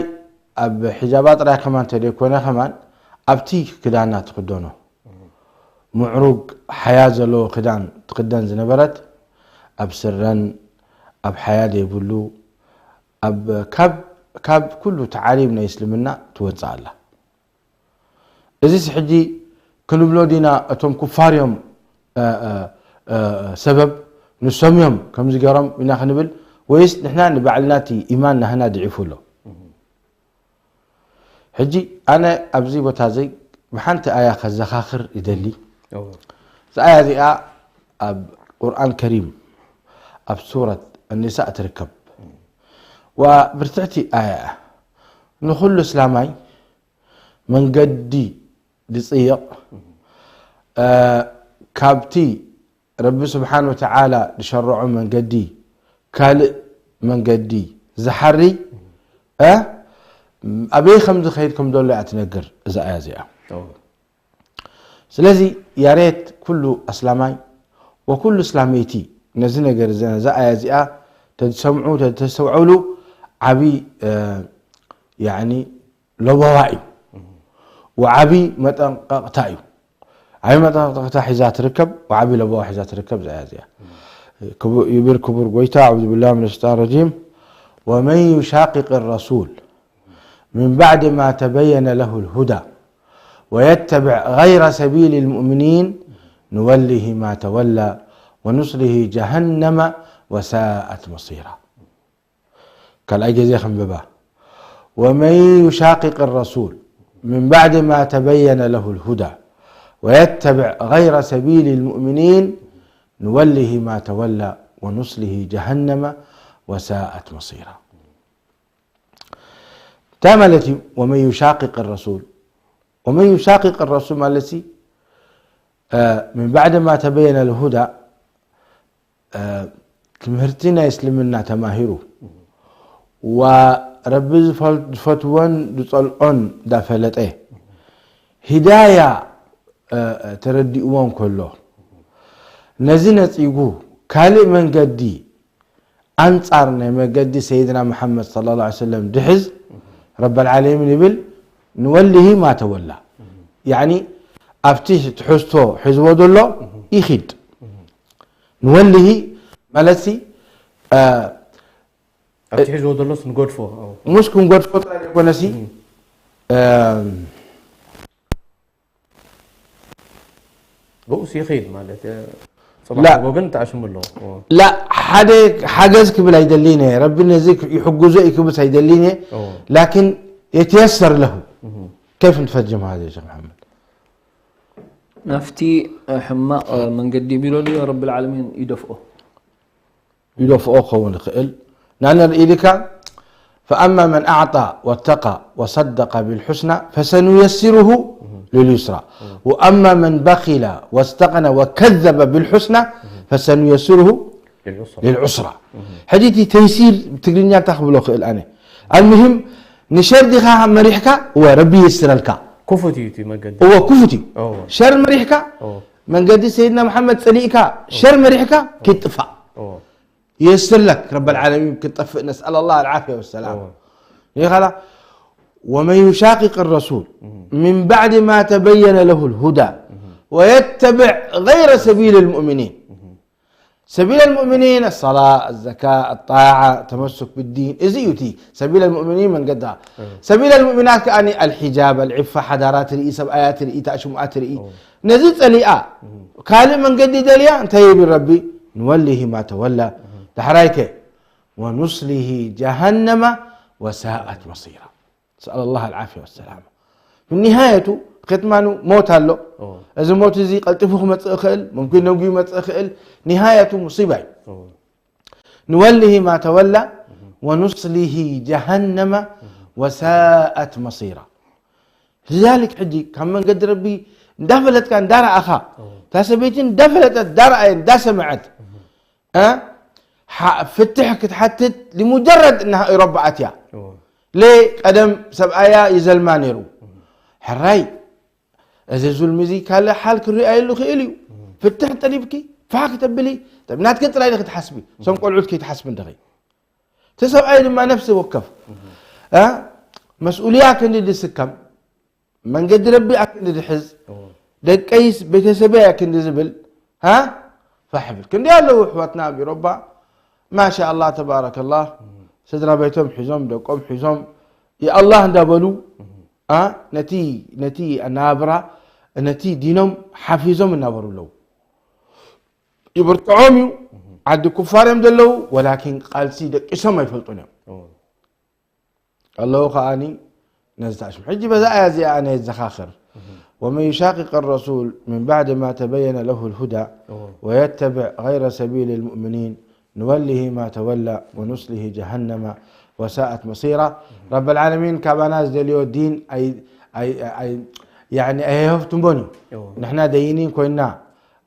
ኣብ ሒጃባ ጥራይ ከማን እንተደይኮነ ከማን ኣብቲ ክዳና ትኽደኖ ምዕሩግ ሓያ ዘለዎ ክዳን ትኽደን ዝነበረት ኣብ ስረን ኣብ ሓያ ዘይብሉ ኣብ ካብ ካብ ኩሉ ተዓሊም ናይ እስልምና ትወፅእ ኣላ። እዚስ ሕጂ ክንብሎ ዲና እቶም ኩፋር እዮም፣ እ፣ እ፣ እ፣ ሰበብ ንሶም እዮም ከምዚ ገይሮም ኢና ክንብል ወይስ ንሕና ንባዕልና እቲ ኢማን ናህና ድዒፉ ኣሎ? ሕጂ ኣነ ኣብዚ ቦታ እዚ ብሓንቲ ኣያ ከዘኻኽር ይደሊ። እዛ ኣያ እዚኣ ኣብ ቁርኣን ከሪም ኣብ ሱረት ኣኒሳእ ትርከብ። ዋ ብርትዕቲ ኣያ እያ። ንኹሉ እስላማይ መንገዲ ዝጽይቕ፣ እ፣ ካብቲ ረቢ ስብሓን ወተዓላ ዝሸረዖ መንገዲ ካልእ መንገዲ ዝሓሪ፣ እ፣ ኣበይ ከም ዝኸይድ ከም ዘሎ እያ ትነግር እዛ ኣያ እዚኣ። ኦ። ስለዚ ያሬት ኩሉ ኣስላማይ ወኩሉ እስላመይቲ ነዚ ነገር እዚ፣ ነዛ ኣያ እዚኣ ተዝሰምዑ፣ ተዝተስተውዕሉ ዓቢ፣ እ፣ ያዕኒ ለበዋ እዩ። ወዓቢ መጠንቀቕታ እዩ። ዓቢ መጠንቀቕታ ሒዛ ትርከብ፣ ወዓቢ ለበዋ ሒዛ ትርከብ እዛ ኣያ እዚኣ። ክቡ-፣ ይብል ክቡር ጎይታ፣ أعوذ بالله من الشيطان الرجيم، ومن يشاقق الرسول من بعد ما تبين له الهدى ويتبع غير سبيل المؤمنين نوله ما تولى ونصله جهنم وساءت مصيرا. ካልኣይ ግዜ ከንብባ። ومن يشاقق الرسول من بعد ما تبين له الهدى ويتبع غير سبيل المؤمنين نوله ما تولى ونصله جهنم وساءت مصيرا. እንታይ ማለት እዩ? ومن يشاقق الرسول، ومن يشاقق الرسول ማለት ሲ፣ እ፣ من بعد ما تبين له الهدى፣ እ፣ ትምህርቲ ናይ እስልምና ተማሂሩ፣ ዋ ረቢ ዝፈል-፣ ዝፈትዎን ዝጸልኦን እንዳፈለጠ፣ ሂዳያ ተረዲእዎም ከሎ ነዚ ነጺጉ ካልእ መንገዲ ኣንጻር ናይ መገዲ ሰይድና መሓመድ صلى الله عليه وسلم ድሕዝ ረብ العالمين ይብል ንወሊሂ ማ ተወላ ያኒ ኣብቲ ትሕዝቶ ሒዝዎ ዘሎ ይኺድ ንወሊሂ ማለት ሲ ኣብቲ ሒዝዎ ዘሎስ ንገድፎ ሙስ ክንገድፎ ጥራይ ዘይኮነሲ ብኡስ ይኸይድ ማለት ጽባሕ ግን ተኣሽሙ ኣለዎ ላ ሓደ ሓገዝ ክብል ኣይደሊን እየ ረቢ ነዚ ይሕግዞ እዩ ክብስ ኣይደሊን እየ ላኪን የተየሰር ለሁ كيف نترجم هذا يا شيخ محمد ናብቲ ሕማቕ መንገዲ ቢሎ ድዮ ረቢ العالمين ይደፍኦ ይደፍኦ ክኸውን ይኽእል ናነ ርእይልካ فأما من أعطى واتقى وصدق بالحسنى فسنيسره لليسرى وأما من بخل واستغنى وكذب بالحسنى فسنيسره للعسرى ሕጂ እቲ ተይሲር ብትግርኛ እንታይ ክብሎ ክእል ኣነ المهم ንሸር ዲኻ መሪሕካ እወ ረቢ የስረልካ ክፉት እዩ እቲ መገዲ እወ ክፉት እዩ እወ ሸር መሪሕካ እወ መንገዲ ሰይድና መሓመድ ጸሊእካ ሸር መሪሕካ ክትጥፋእ እወ ييسر لك رب العالمين كتطفئ نسأل الله العافية والسلامة أوه. يا خلا ومن يشاقق الرسول من بعد ما تبين له الهدى ويتبع غير سبيل المؤمنين سبيل المؤمنين الصلاة الزكاة الطاعة تمسك بالدين إزيوتي سبيل المؤمنين من قدها سبيل المؤمنات كأني الحجاب العفة حضارات رئي سبآيات رئي تأشمؤات رئي نزيد سليئة كالي من قد دليا انتهي بالربي نوليه ما تولى دحرايته ونصله جهنم وساءت مصيرا نسأل الله العافية والسلامة في النهاية ختمانه موت له እዚ ሞት እዚ ቀልጢፉ ክመጽእ ይኽእል ሙምኪን ነጉ ይመጽእ ይኽእል ንሃየቱ ሙሲባ እዩ ንወልሂ ማ ተወላ ወኑስሊሂ ጀሃነመ ወሳኣት መሲራ ذلك ሕጂ ካብ መንገዲ ረቢ እንዳፈለጥካ እንዳረኣኻ እታ ሰበይቲ እንዳፈለጠት እንዳረኣየ እንዳሰምዐት ፍትሕ ክትሓትት لمجرد انها اوروبا ኣትያ ለ ቀደም ሰብኣያ ይዘልማ ነይሩ ሕራይ እዚ ዙልሚ እዚ ካልእ ሓል ክረኣየሉ ክእል እዩ ፍትሕ ጠሊብኪ ፋሕ ክተብሊ ናትኪ ጥራይ ክትሓስቢ እሶም ቆልዑት ከይትሓስቢ እንደኸይ እቲ ሰብኣይ ድማ ነፍሲ ወከፍ መስኡልያ ክንዲ ዝስከም መንገዲ ረቢ ኣክንዲ ዝሕዝ ደቀይስ ቤተሰበይ ኣክንዲ ዝብል ሃ ፋሕ ብል ክንዲ ኣለዉ ኣሕዋትና ኣብ ኢሮባ ማሻ ኣላህ ተባረከላህ ስድራ ቤቶም ሒዞም ደቆም ሒዞም የኣላህ እንዳበሉ ነቲ ነቲ ኣናብራ ነቲ ዲኖም ሓፊዞም እናበሩ ኣለዉ ይብርትዖም እዩ ዓዲ ኩፋር እዮም ዘለዉ ወላኪን ቃልሲ ደቂሶም ኣይፈልጡን እዮም ኣለዉ ከዓኒ ነዚ ተኣሽሙ ሕጂ በዛ ኣያ እዚኣ ኣነ የዘኻኽር ومن يشاقق الرسول من بعد ما تبين له الهدى ويتبع غير سبيل المؤمنين نوله ما تولى ونصله جهنم وساءت مصيرا رب العالمين ካባና ዝደልዮ ዲን ኣይ ኣይ ኣይ يعني ኣይሀፍትሞን እዩ ንሕና ደይኒን ኮይና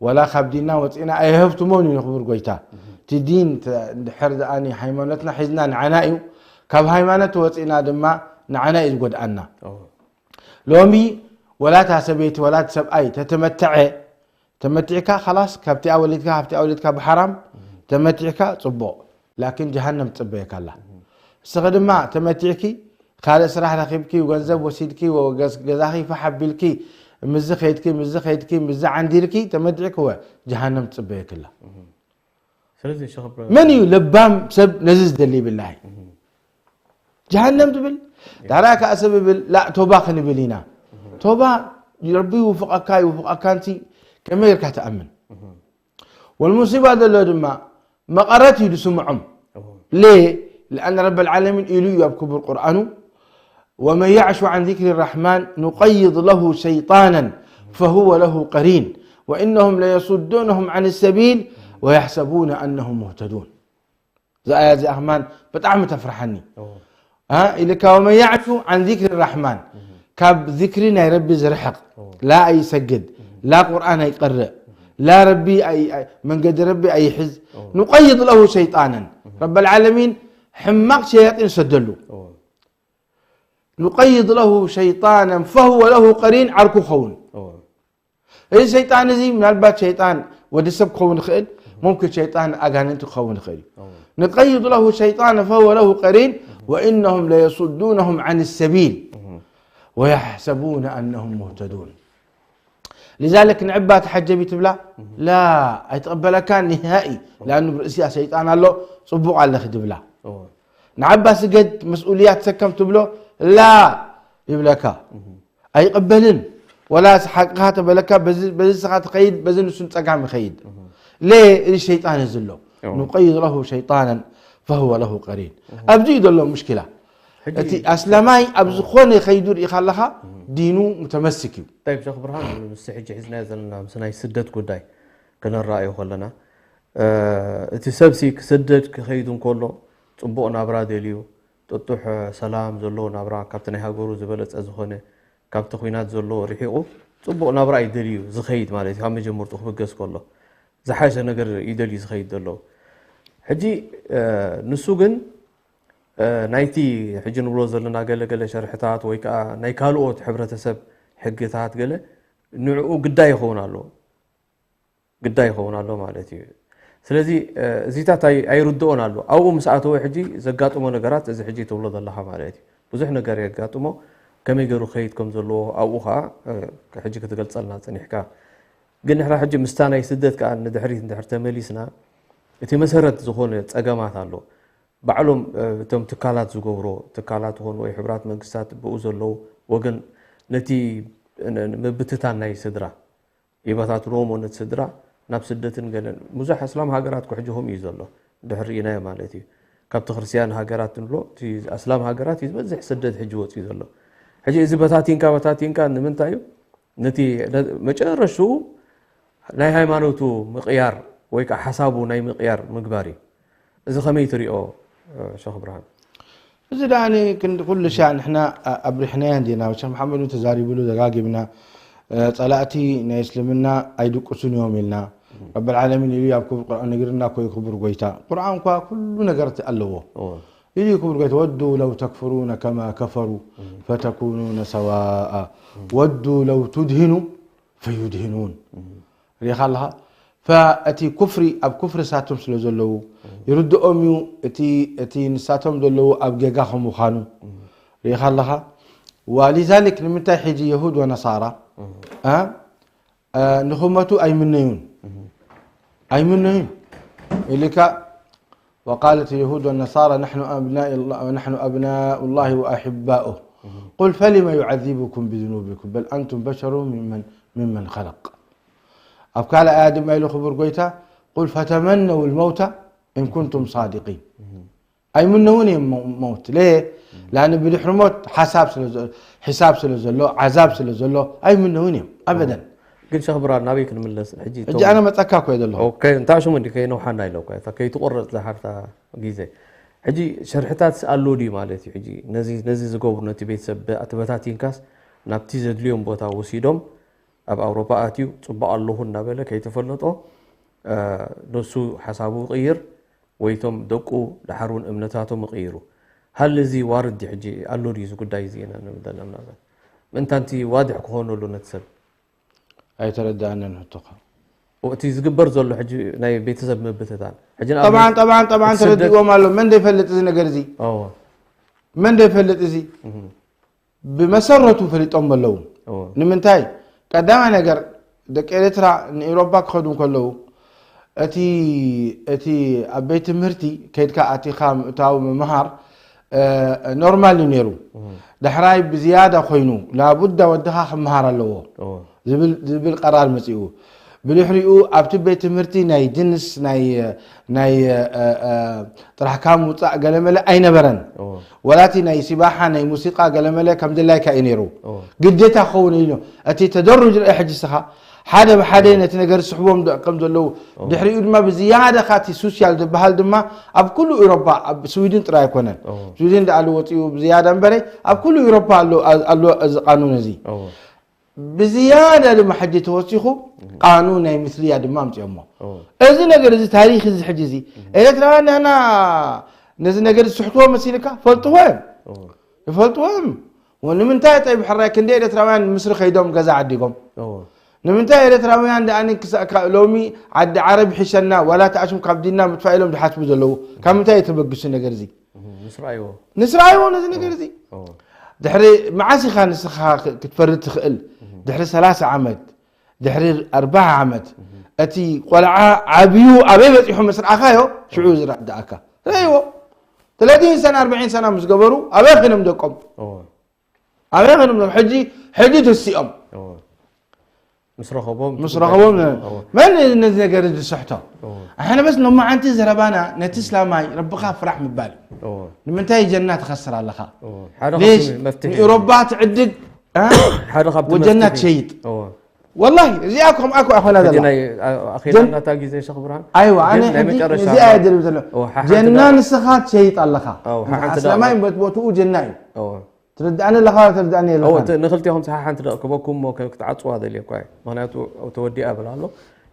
ወላ ካብ ዲንና ወፂእና ኣይሀፍትሞን እዩ ንክቡር ጎይታ እቲ ዲን ድሕር ደኣኒ ሃይማኖትና ሒዝና ንዓና እዩ ካብ ሃይማኖት ወፂእና ድማ ንዓና እዩ ዝጎድኣና ሎሚ ወላ እታ ሰበይቲ ወላ እቲ ሰብኣይ ተተመተዐ ተመቲዕካ ካላስ ካብቲኣ ወሊድካ ካብቲኣ ወሊድካ ብሓራም ተመቲዕካ ፅቡቕ ላኪን ጀሃነም ትፅበየካ ኣላ እስኺ ድማ ተመቲዕኪ ካልእ ስራሕ ረኺብኪ ገንዘብ ወሲድኪ ገዛኺ ፋሕ ኣቢልኪ ምዚ ከይድኪ ምዚ ከይድኪ ምዚ ዓንዲርኪ ተመቲዕኪ ወ ጀሃነም ትፅበየኪ ኣላ ስለዚህ ሸኽ መን እዩ ለባም ሰብ ነዚ ዝደሊ ይብላሂ ጀሃነም ትብል ዳራ ከዓ ሰብ ይብል ላ ቶባ ክንብል ኢና ቶባ ረቢ ይውፍቀካ ይውፍቀካ ንቲ ከመይ ጌርካ ትኣምን ወልሙሲባ ዘሎ ድማ መቐረት እዩ ዝስምዖም ሌ لأن رب العالمين ኢሉ እዩ ኣብ ክቡር ቁርኣኑ ومن يعش عن ذكر الرحمن نقيض له شيطانا فهو له قرين وإنهم ليصدونهم عن السبيل ويحسبون أنهم مهتدون እዛ ኣያ እዚኣ ከማን ብጣዕሚ ተፍርሓኒ ኢልካ ومن يعش عن ذكر الرحمن ካብ ذكر ናይ ረቢ ዝርሕቕ لا ኣይሰግድ لا ቁርኣን ኣይቀርእ لا ረቢ መንገዲ ረቢ ኣይሕዝ نقيض له شيطانا رب العالمين ሕማቕ ሸያጢን ሰደሉ نقيض له شيطانا فهو له قرين ዓርኩ ኸውን እዚ ሸይጣን እዚ ምናልባት ሸይጣን ወዲ ሰብ ክኸውን ይኽእል፣ ሙምኪን ሸይጣን ኣጋንንቲ ክኸውን ይኽእል እዩ። ንቀይድ ለሁ ሸይጣን ፈወ ለሁ ቀሪን ወኢነሁም ለየሱዱነሁም ዓን ሰቢል ወየሕሰቡነ ኣነሁም ሙህተዱን። ሊዛሊክ ንዕባ ተሓጀቢ ትብላ ላ ኣይትቕበለካን ንሃኢ። ላኣኑ ብርእሲያ ሸይጣን ኣሎ፣ ጽቡቕ ኣለኺ ትብላ። ንዓባ ስገድ መስኡልያ ተሰከም ትብሎ ላ ይብለካ። ኣይቕበልን። ወላ ሓቅኻ ተበለካ በዚ ንስኻ ትኸይድ በዚ ንሱ ንጸጋም ይኸይድ። ሌ እዚ ሸይጣን እዚ ኣሎ። ኑቀይድ ለሁ ሸይጣናን ፈህወ ለሁ ቀሪን። ኣብዚ እዩ ዘሎ ሙሽኪላ። እቲ ኣስላማይ ኣብ ዝኾነ ከይዱ ርኢኻ ኣለኻ ዲኑ ሙተመስክ እዩ። ጠይብ ሸኽ ብርሃን፣ ምስ ሕጂ ሒዝናዮ ዘለና ምስ ናይ ስደት ጉዳይ ክነረኣዮ ከለና እቲ ሰብሲ ክስደድ ክኸይድ እንከሎ ጽቡቕ ናብራ ደልዩ ጥጡሕ ሰላም ዘለዎ ናብራ ካብቲ ናይ ሃገሩ ዝበለጸ ዝኾነ ካብቲ ኹናት ዘሎ ርሒቑ ጽቡቕ ናብራ እዩ ደልዩ ዝኸይድ ማለት እዩ። ካብ መጀመርቱ ክብገስ ከሎ ዝሓሸ ነገር እዩ ደልዩ ዝኸይድ ዘሎ። ሕጂ ንሱ ግን ናይቲ ሕጂ ንብሎ ዘለና ገለገለ ሸርሕታት ወይ ከዓ ናይ ካልኦት ሕብረተሰብ ሕግታት ገለ ንዕኡ ግዳይ ይኸውን ኣሎ ግዳይ ይኸውን ኣሎ ማለት እዩ። ስለዚ እዚታት ኣይርድኦን ኣሎ። ኣብኡ ምስ ኣተወ ሕጂ ዘጋጥሞ ነገራት እዚ ሕጂ ትብሎ ዘለኻ ማለት እዩ። ብዙሕ ነገር የጋጥሞ፣ ከመይ ገይሩ ክኸይድ ከም ዘለዎ ኣብኡ ከዓ ሕጂ ክትገልፀልና ፀኒሕካ። ግን ንሕና ሕጂ ምስታ ናይ ስደት ከዓ ንድሕሪት እንድሕር ተመሊስና እቲ መሰረት ዝኾነ ፀገማት ኣሎ። ባዕሎም እቶም ትካላት ዝገብሮ ትካላት ይኾኑ ወይ ሕብራት መንግስታት ብኡ ዘለዉ ወገን ነቲ ምብትታን ናይ ስድራ ይበታትንዎም ነቲ ስድራ ናብ ስደትን ገለን ብዙሕ ኣስላም ሃገራት ክሕጂ ከምኡ እዩ ዘሎ ድሕር ርኢናዮ ማለት እዩ። ካብቲ ክርስትያን ሃገራት ንብሎ እቲ ኣስላም ሃገራት እዩ ዝበዝሕ ስደት ሕጂ ወፅዩ ዘሎ። ሕጂ እዚ በታቲንካ በታቲንካ ንምንታይ እዩ ነቲ መጨረሽትኡ ናይ ሃይማኖቱ ምቕያር ወይ ከዓ ሓሳቡ ናይ ምቕያር ምግባር እዩ። እዚ ከመይ ትሪኦ ሸኽ ብርሃን? እዚ ደኣ ክንዲ ኩሉ ሻዕ ንሕና ኣብሪሕናዮ እንዲና። ሸኽ መሓመድ እውን ተዛሪብሉ ደጋጊምና። ጸላእቲ ናይ እስልምና ኣይድቅሱን እዮም ኢልና። ረብል ዓለሚን ኢሉ ኣብ ክቡር ቁርኣን ነጊርና እኮ እዩ ክቡር ጎይታ። ቁርኣን እኳ ኩሉ ነገር ኣለዎ። ኢሉ ክቡር ጎይታ ወዱ ለው ተክፍሩነ ከማ ከፈሩ ፈተኩኑነ ሰዋኣ ወዱ ለው ቱድሂኑ ፈዩድሂኑን ሪኢኻ ኣለኻ። እቲ ኩፍሪ ኣብ ኩፍሪ ሳቶም ስለ ዘለዉ ይርድኦም እዩ እቲ ንሳቶም ዘለዉ ኣብ ጌጋ ከም ምዃኑ ሪኢኻ ኣለኻ። ولذلك ንምንታይ ሕጂ የሁድ ወነሳራ ንኽመቱ ኣይምነዩን ኣይምነዩን ኢልካ وقالت اليهود والنصارى نحن أبناء الله نحن أبناء الله وأحباؤه قل فلم يعذبكم بذنوبكم بل أنتم بشر ممن ممن خلق ኣብ ካልእ ኣያ ድማ ኢሉ ክቡር ጎይታ قل فتمنوا الموت إن كنتم صادقين ኣይምነውን እዮም መውት ለ ላን ብድሕሪ ሞት ሓሳብ ስለ ሒሳብ ስለ ዘሎ ዓዛብ ስለ ዘሎ ኣይምነውን እዮም ኣበደን። ግን ሸኽ ብርሃን ናበይ ክንምለስ ሕጂ? ሕጂ ኣነ መጻካ እኮ ዘለኹ። ኦኬ እንታ ሽሙ እንዲ ከይነውሓና ኢለ እኮ እታ ከይትቆረጽ ዝሓርታ ግዜ ሕጂ ሸርሕታት ኣሎ ድዩ ማለት እዩ? ሕጂ ነዚ ነዚ ዝገብሩ ነቲ ቤተሰብ ተበታቲንካስ ናብቲ ዘድልዮም ቦታ ወሲዶም ኣብ ኣውሮፓ ኣትዩ ጽቡቕ ኣለኹ እናበለ ከይተፈለጦ ነሱ ሓሳቡ ይቕይር ወይ እቶም ደቁ ደሓር እውን እምነታቶም ይቕይሩ። ሃል እዚ ዋርድ ድዩ ሕጂ ኣሎ ድዩ እዚ ጉዳይ እዚ ኢና ንብል ዘለና ምናልባት ምእንታንቲ ዋድሕ ክኾነሉ ነቲ ሰብ ኣይተረዳእንን ሕቶኻ። እቲ ዝግበር ዘሎ ሕጂ ናይ ቤተሰብ ምብትታን ሕጂ ንኣብነት ጠብዓን ጠብዓን ጠብዓን ስደት ተረዲእዎም ኣሎ። መን ደይፈልጥ እዚ ነገር እዚ? እዎ። መን ደይፈልጥ እዚ? እህ። ብመሰረቱ ፈሊጦም ኣለዉ። እዎ። ንምንታይ? ቀዳማይ ነገር ደቂ ኤርትራ ንኤውሮፓ ክኸዱ እንከለዉ እቲ እቲ ኣብ ቤት ትምህርቲ ከይድካ ኣቲኻ ምእታው ምምሃር እ፣ ኖርማል እዩ ነይሩ። እህ። ዳሕራይ ብዝያዳ ኮይኑ ላቡዳ ወድኻ ክምሃር ኣለዎ። እዎ። ዝብል ዝብል ቀራር መጺኡ። ብድሕሪኡ ኣብቲ ቤት ትምህርቲ ናይ ጅንስ ናይ ናይ እ፣ እ፣ ጥራሕካ ምውጻእ ገለመለ ኣይነበረን። እዎ። ወላቲ ናይ ሲባሓ ናይ ሙሲቃ ገለመለ ከም ድላይካ እዩ ነይሩ። እዎ። ግዴታ ክኸውን ኢሉ እቲ ተደሩጅ ርአ ሕጂ ስኻ ሓደ ብሓደ ነቲ ነገር ዝስሕቦም ዶ- ከም ዘለዉ ድሕሪኡ ድማ ብዝያዳ ካቲ ሱስያል ዝበሃል ድማ ኣብ ኩሉ ኤውሮጳ ኣብ ስዊድን ጥራይ ኣይኮነን። እዎ። ስዊድን ደኣ ወፂኡ ብዝያዳ እምበረ ኣብ ኩሉ ኤውሮጳ ኣሎ ኣሎ እዚ ቃኑን እዚ። እዎ። ብዝያዳ ድማ ሕጂ ተወሲኹ ቃኑን ናይ ምስልያ ድማ ኣምፅኦሞ። እዎ። እዚ ነገር እዚ ታሪክ እዚ ሕጂ እዚ ኤርትራውያን ንሕና ነዚ ነገር ዝስሕትዎ መሲልካ ፈልጥዎ እዮም። እዎ። ይፈልጥዎ እዮም። ወ- ንምንታይ ጠይብ ሕራይ ክንደይ ኤርትራውያን ምስሪ ከይዶም ገዛ ዓዲጎም እዎ። ንምንታይ ኤርትራውያን ደኣኒ ክሳዕ ካ- ሎሚ ዓዲ ዓረብ ይሕሸና ዋላ ተኣሽም ካብ ዲንና ምጥፋእ ኢሎም ዝሓስቡ ዘለዉ? ካብ ምንታይ እዩ ተበግሱ ነገር እዚ? ምስ ረኣይዎ ንስራይዎ ነዚ ነገር እዚ እዎ። ድሕሪ መዓስ ኢኻ ንስኻ ክትፈርድ ትኽእል? ድሕሪ ሰላሳ ዓመት፣ ድሕሪ ኣርባዓ ዓመት እቲ ቆልዓ ዓብዩ ኣበይ በፂሑ ምስ ረኣኻዮ ሽዑ ዝረዳእካ። ረእይዎ። ስለዚ ሰና ኣርባዒን ሰና ምስ ገበሩ ኣበይ ኺኖም ደቆም? እዎ። ኣበይ ኺኖም ደቆም? ሕጂ ሕጂ ተሲኦም እዎ። ምስ ረኸቦም ምስ ረኸቦም እዎ። መን ነዚ ነገር ዝስሕቶ? እዎ። ኣሕነ በስ ሎማዓንቲ ዘረባና ነቲ እስላማይ ረብኻ ፍራሕ ምባል እዩ። እዎ። ንምንታይ ጀና ትኸስር ኣለኻ? እዎ። ሓደ ሌሽ ካብቲ መፍትሒ ንኤውሮባ ትዕድግ እ? ሓደ ካብቲ ወጀና መፍትሒ- ትሸይጥ እዎ። ወላሂ እዚኣ ከምኣ እኮ ኣኾና ሕጂ ዘላ ናይ ኣኼላና እታ ግዜ ሸኽ ብርሃን ኣይዋ ኣነ ግን ናይ ሕጂ መጨረሻ እዚኣ እየ ደልብ ዘሎ እዎ፣ ሓሓንቲ ጀና ደኣ- ንስኻ ትሸይጥ ኣለኻ እዎ፣ ሓሓንቲ ደኣ- ኣስላማይ ቦትኡ ጀና እዩ እዎ። ትርድኣኒ ኣለኻ ትርድኣኒ እዎ፣ የለኻ እቲ ንክልቲኹም ሰሓሓንቲ ደኣ ክበኩም እሞ ከም ክትዓፅዋ ደልየ እኳ እየ። ምክንያቱ ተወዲኣ ብል ኣሎ።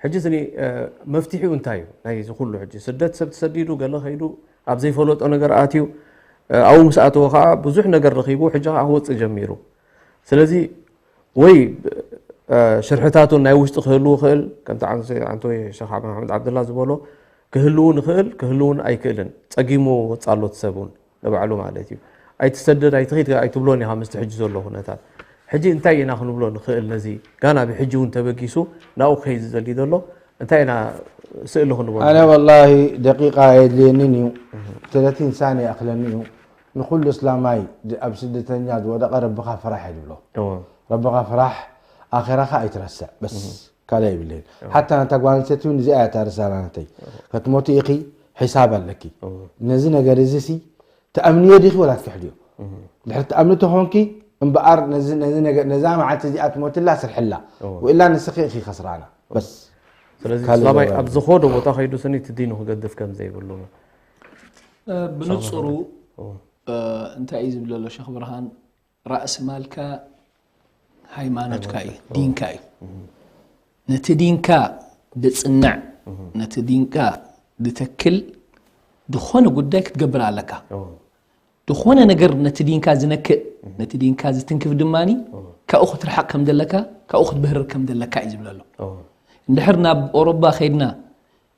ሕጂ ስኒ እ፣ መፍትሒኡ እንታይ እዩ? ናይ እዚ ኩሉ ሕጂ ስደት ሰብ ተሰዲዱ ገለ ከይዱ ኣብ ዘይፈለጦ ነገር ኣትዩ እ፣ ኣብኡ ምስ ኣተወ ከዓ ብዙሕ ነገር ረኺቡ ሕጂ ከዓ ክወፅእ ጀሚሩ። ስለዚ ወይ እ፣ ሽርሕታቱ ናይ ውሽጢ ክህልው ይኽእል ከምቲ ዓንቶ ወይ ሸኽ መሓመድ ዓብድላ ዝበሎ ክህልው ንኽእል ክህልውን ኣይክእልን ጸጊሙ ወፃሎ እቲ ሰብ እውን ንባዕሉ ማለት እዩ። ኣይትሰደድ ኣይትኺድ ኣይትብሎን ኢኻ ምስቲ ሕጂ ዘሎ ኩነታት። ሕጂ እንታይ ኢና ክንብሎ ንኽእል ነዚ ጋና ብሕጂ እውን ተበጊሱ ናብኡ ክኸይድ ዝደሊ ዘሎ እንታይ ኢና ስእሊ ክንበሎ? ኣነ ወላሂ ደቂቃ የድልየንን እዩ ተለቲን ሳኒ ይኣኽለኒ እዩ ንኩሉ እስላማይ ድ- ኣብ ስደተኛ ዝወደቐ ረብኻ ፍራሕ እየ ዝብሎ እዎ። ረብኻ ፍራሕ ኣኼራኻ ኣይትረስዕ በስ ካልእ የብልህን ሓታ ነታ ጓል ኣንስተይቲ እውን እዚኣ እያ እታ ርሳላ ናተይ ክትሞቲ ኢኺ ሒሳብ ኣለኪ ነዚ ነገር እዚ ሲ ተኣምንዮ ዲኺ ወላ ትክሕድዮ ድሕሪ ተኣምኒ ተኾንኪ እምበኣር ነዚ- ነዚ ነገር- ነዛ መዓልቲ እዚኣ ትሞትላ ስርሕላ እዎ። ወኢላ ንስኺ ኢኺ ከስራና በስ ስለዚ ካልእ እስላማይ ዘረባ ኣብ ዝኸዶ ቦታ ከይዱ ስኒ እቲ ዲኑ ክገድፍ ከም ዘይብሉ ብንፅሩ እዎ። እንታይ እዩ ዝብል ዘሎ ሸኽ ብርሃን ራእሲ ማልካ ሃይማኖትካ እዩ ዲንካ እዩ ነቲ ዲንካ ድፅንዕ ነቲ ዲንካ ድተክል ዝኾነ ጉዳይ ክትገብር ኣለካ እዎ። ዝኾነ ነገር ነቲ ዲንካ ዝነክእ ነቲ ዲንካ ዝትንክፍ ድማ ካብኡ ክትርሓቕ ከም ዘለካ ካብኡ ክትብህርር ከም ዘለካ እዩ ዝብል ኣሎ እዎ። እንድሕር ናብ ኦሮባ ከይድና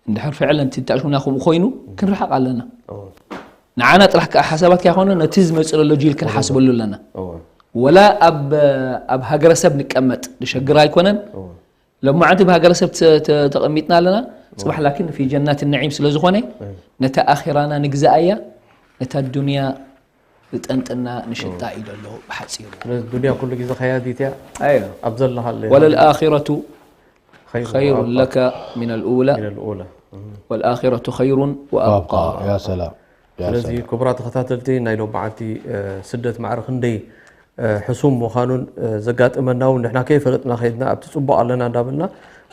እንድሕር ፍዕለን ትጣሽሙና ከምኡ ኮይኑ ክንርሓቕ ኣለና እዎ። ንዓና ጥራሕ ከዓ ሓሳባት ከይኮነ ነቲ ዝመፅእ ዘሎ ጂል ክንሓስበሉ ኣለና እዎ። ወላ ኣብ ኣብ ሃገረሰብ ንቀመጥ ዝሸግር ኣይኮነን እዎ። ሎማዓንቲ ብሃገረሰብ ተ- ተ- ተቐሚጥና ኣለና ፅባሕ ላኪን ፊ ጀናት ነዒም ስለ ዝኾነ ነታ ኣኺራና ንግዛኣያ ነታ ዱንያ ዝጠንጥና ንሽጣ እዩ ዘሎ ብሓፂሩ ስለዚ ዱንያ ኩሉ ግዜ ከያዲት እያ ኣዮ ኣብ ዘለኻለ وللآخرة خير خير وأبقى. لك من الأولى من الأولى والآخرة خير وأبقى يا سلام يا ስለዚ سلام ክቡራ ተኸታተልቲ ናይ ሎም መዓልቲ እ፣ ስደት ማዕረ ክንደይ እ፣ ሕሱም ምዃኑን እ፣ ዘጋጥመና እውን ንሕና ከይፈለጥና ከይድና ኣብቲ ፅቡቕ ኣለና እንዳበልና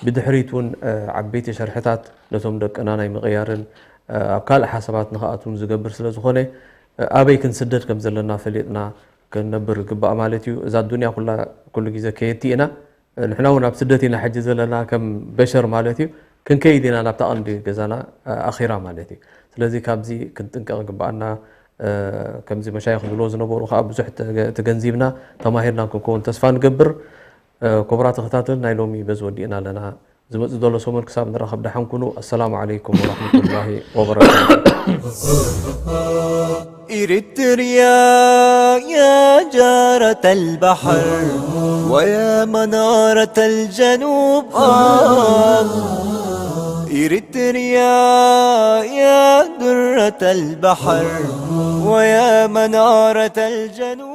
ብድሕሪት እውን እ፣ ዓበይቲ ሸርሕታት ነቶም ደቅና ናይ ምቕያርን እ፣ ኣብ ካልእ ሓሳባት ንኽኣትውን ዝገብር ስለ ዝኾነ እ፣ ኣበይ ክንስደድ ከም ዘለና ፈሊጥና ክንነብር ግባእ ማለት እዩ እዛ ዱንያ ኩላ ኩሉ ግዜ ከየቲ ኢና ንሕና እውን ኣብ ስደት ኢና ሕጂ ዘለና ከም በሸር ማለት እዩ ክንከይድ ኢና ናብታ ቀንዲ ገዛና ኣኺራ ማለት እዩ ስለዚ ካብዚ ክንጥንቀቕ ግባኣና ከምዚ መሻይኽ ዝብሎ ዝነበሩ ከዓ ብዙሕ ተገንዚብና ተማሂርና ክንከውን ተስፋ ንገብር ክቡራ ተኸታተል ናይ ሎሚ በዚ ወዲእና ኣለና ዝመፅእ ዘሎ ሰሙን ክሳብ ንራኸብ ደሓን ኩኑ ኣሰላሙ ዓለይኩም ወራህመቱላሂ ወበረካቱ إريتريا يا جارة البحر ويا منارة الجنوب آه إريتريا يا درة البحر ويا منارة الجنوب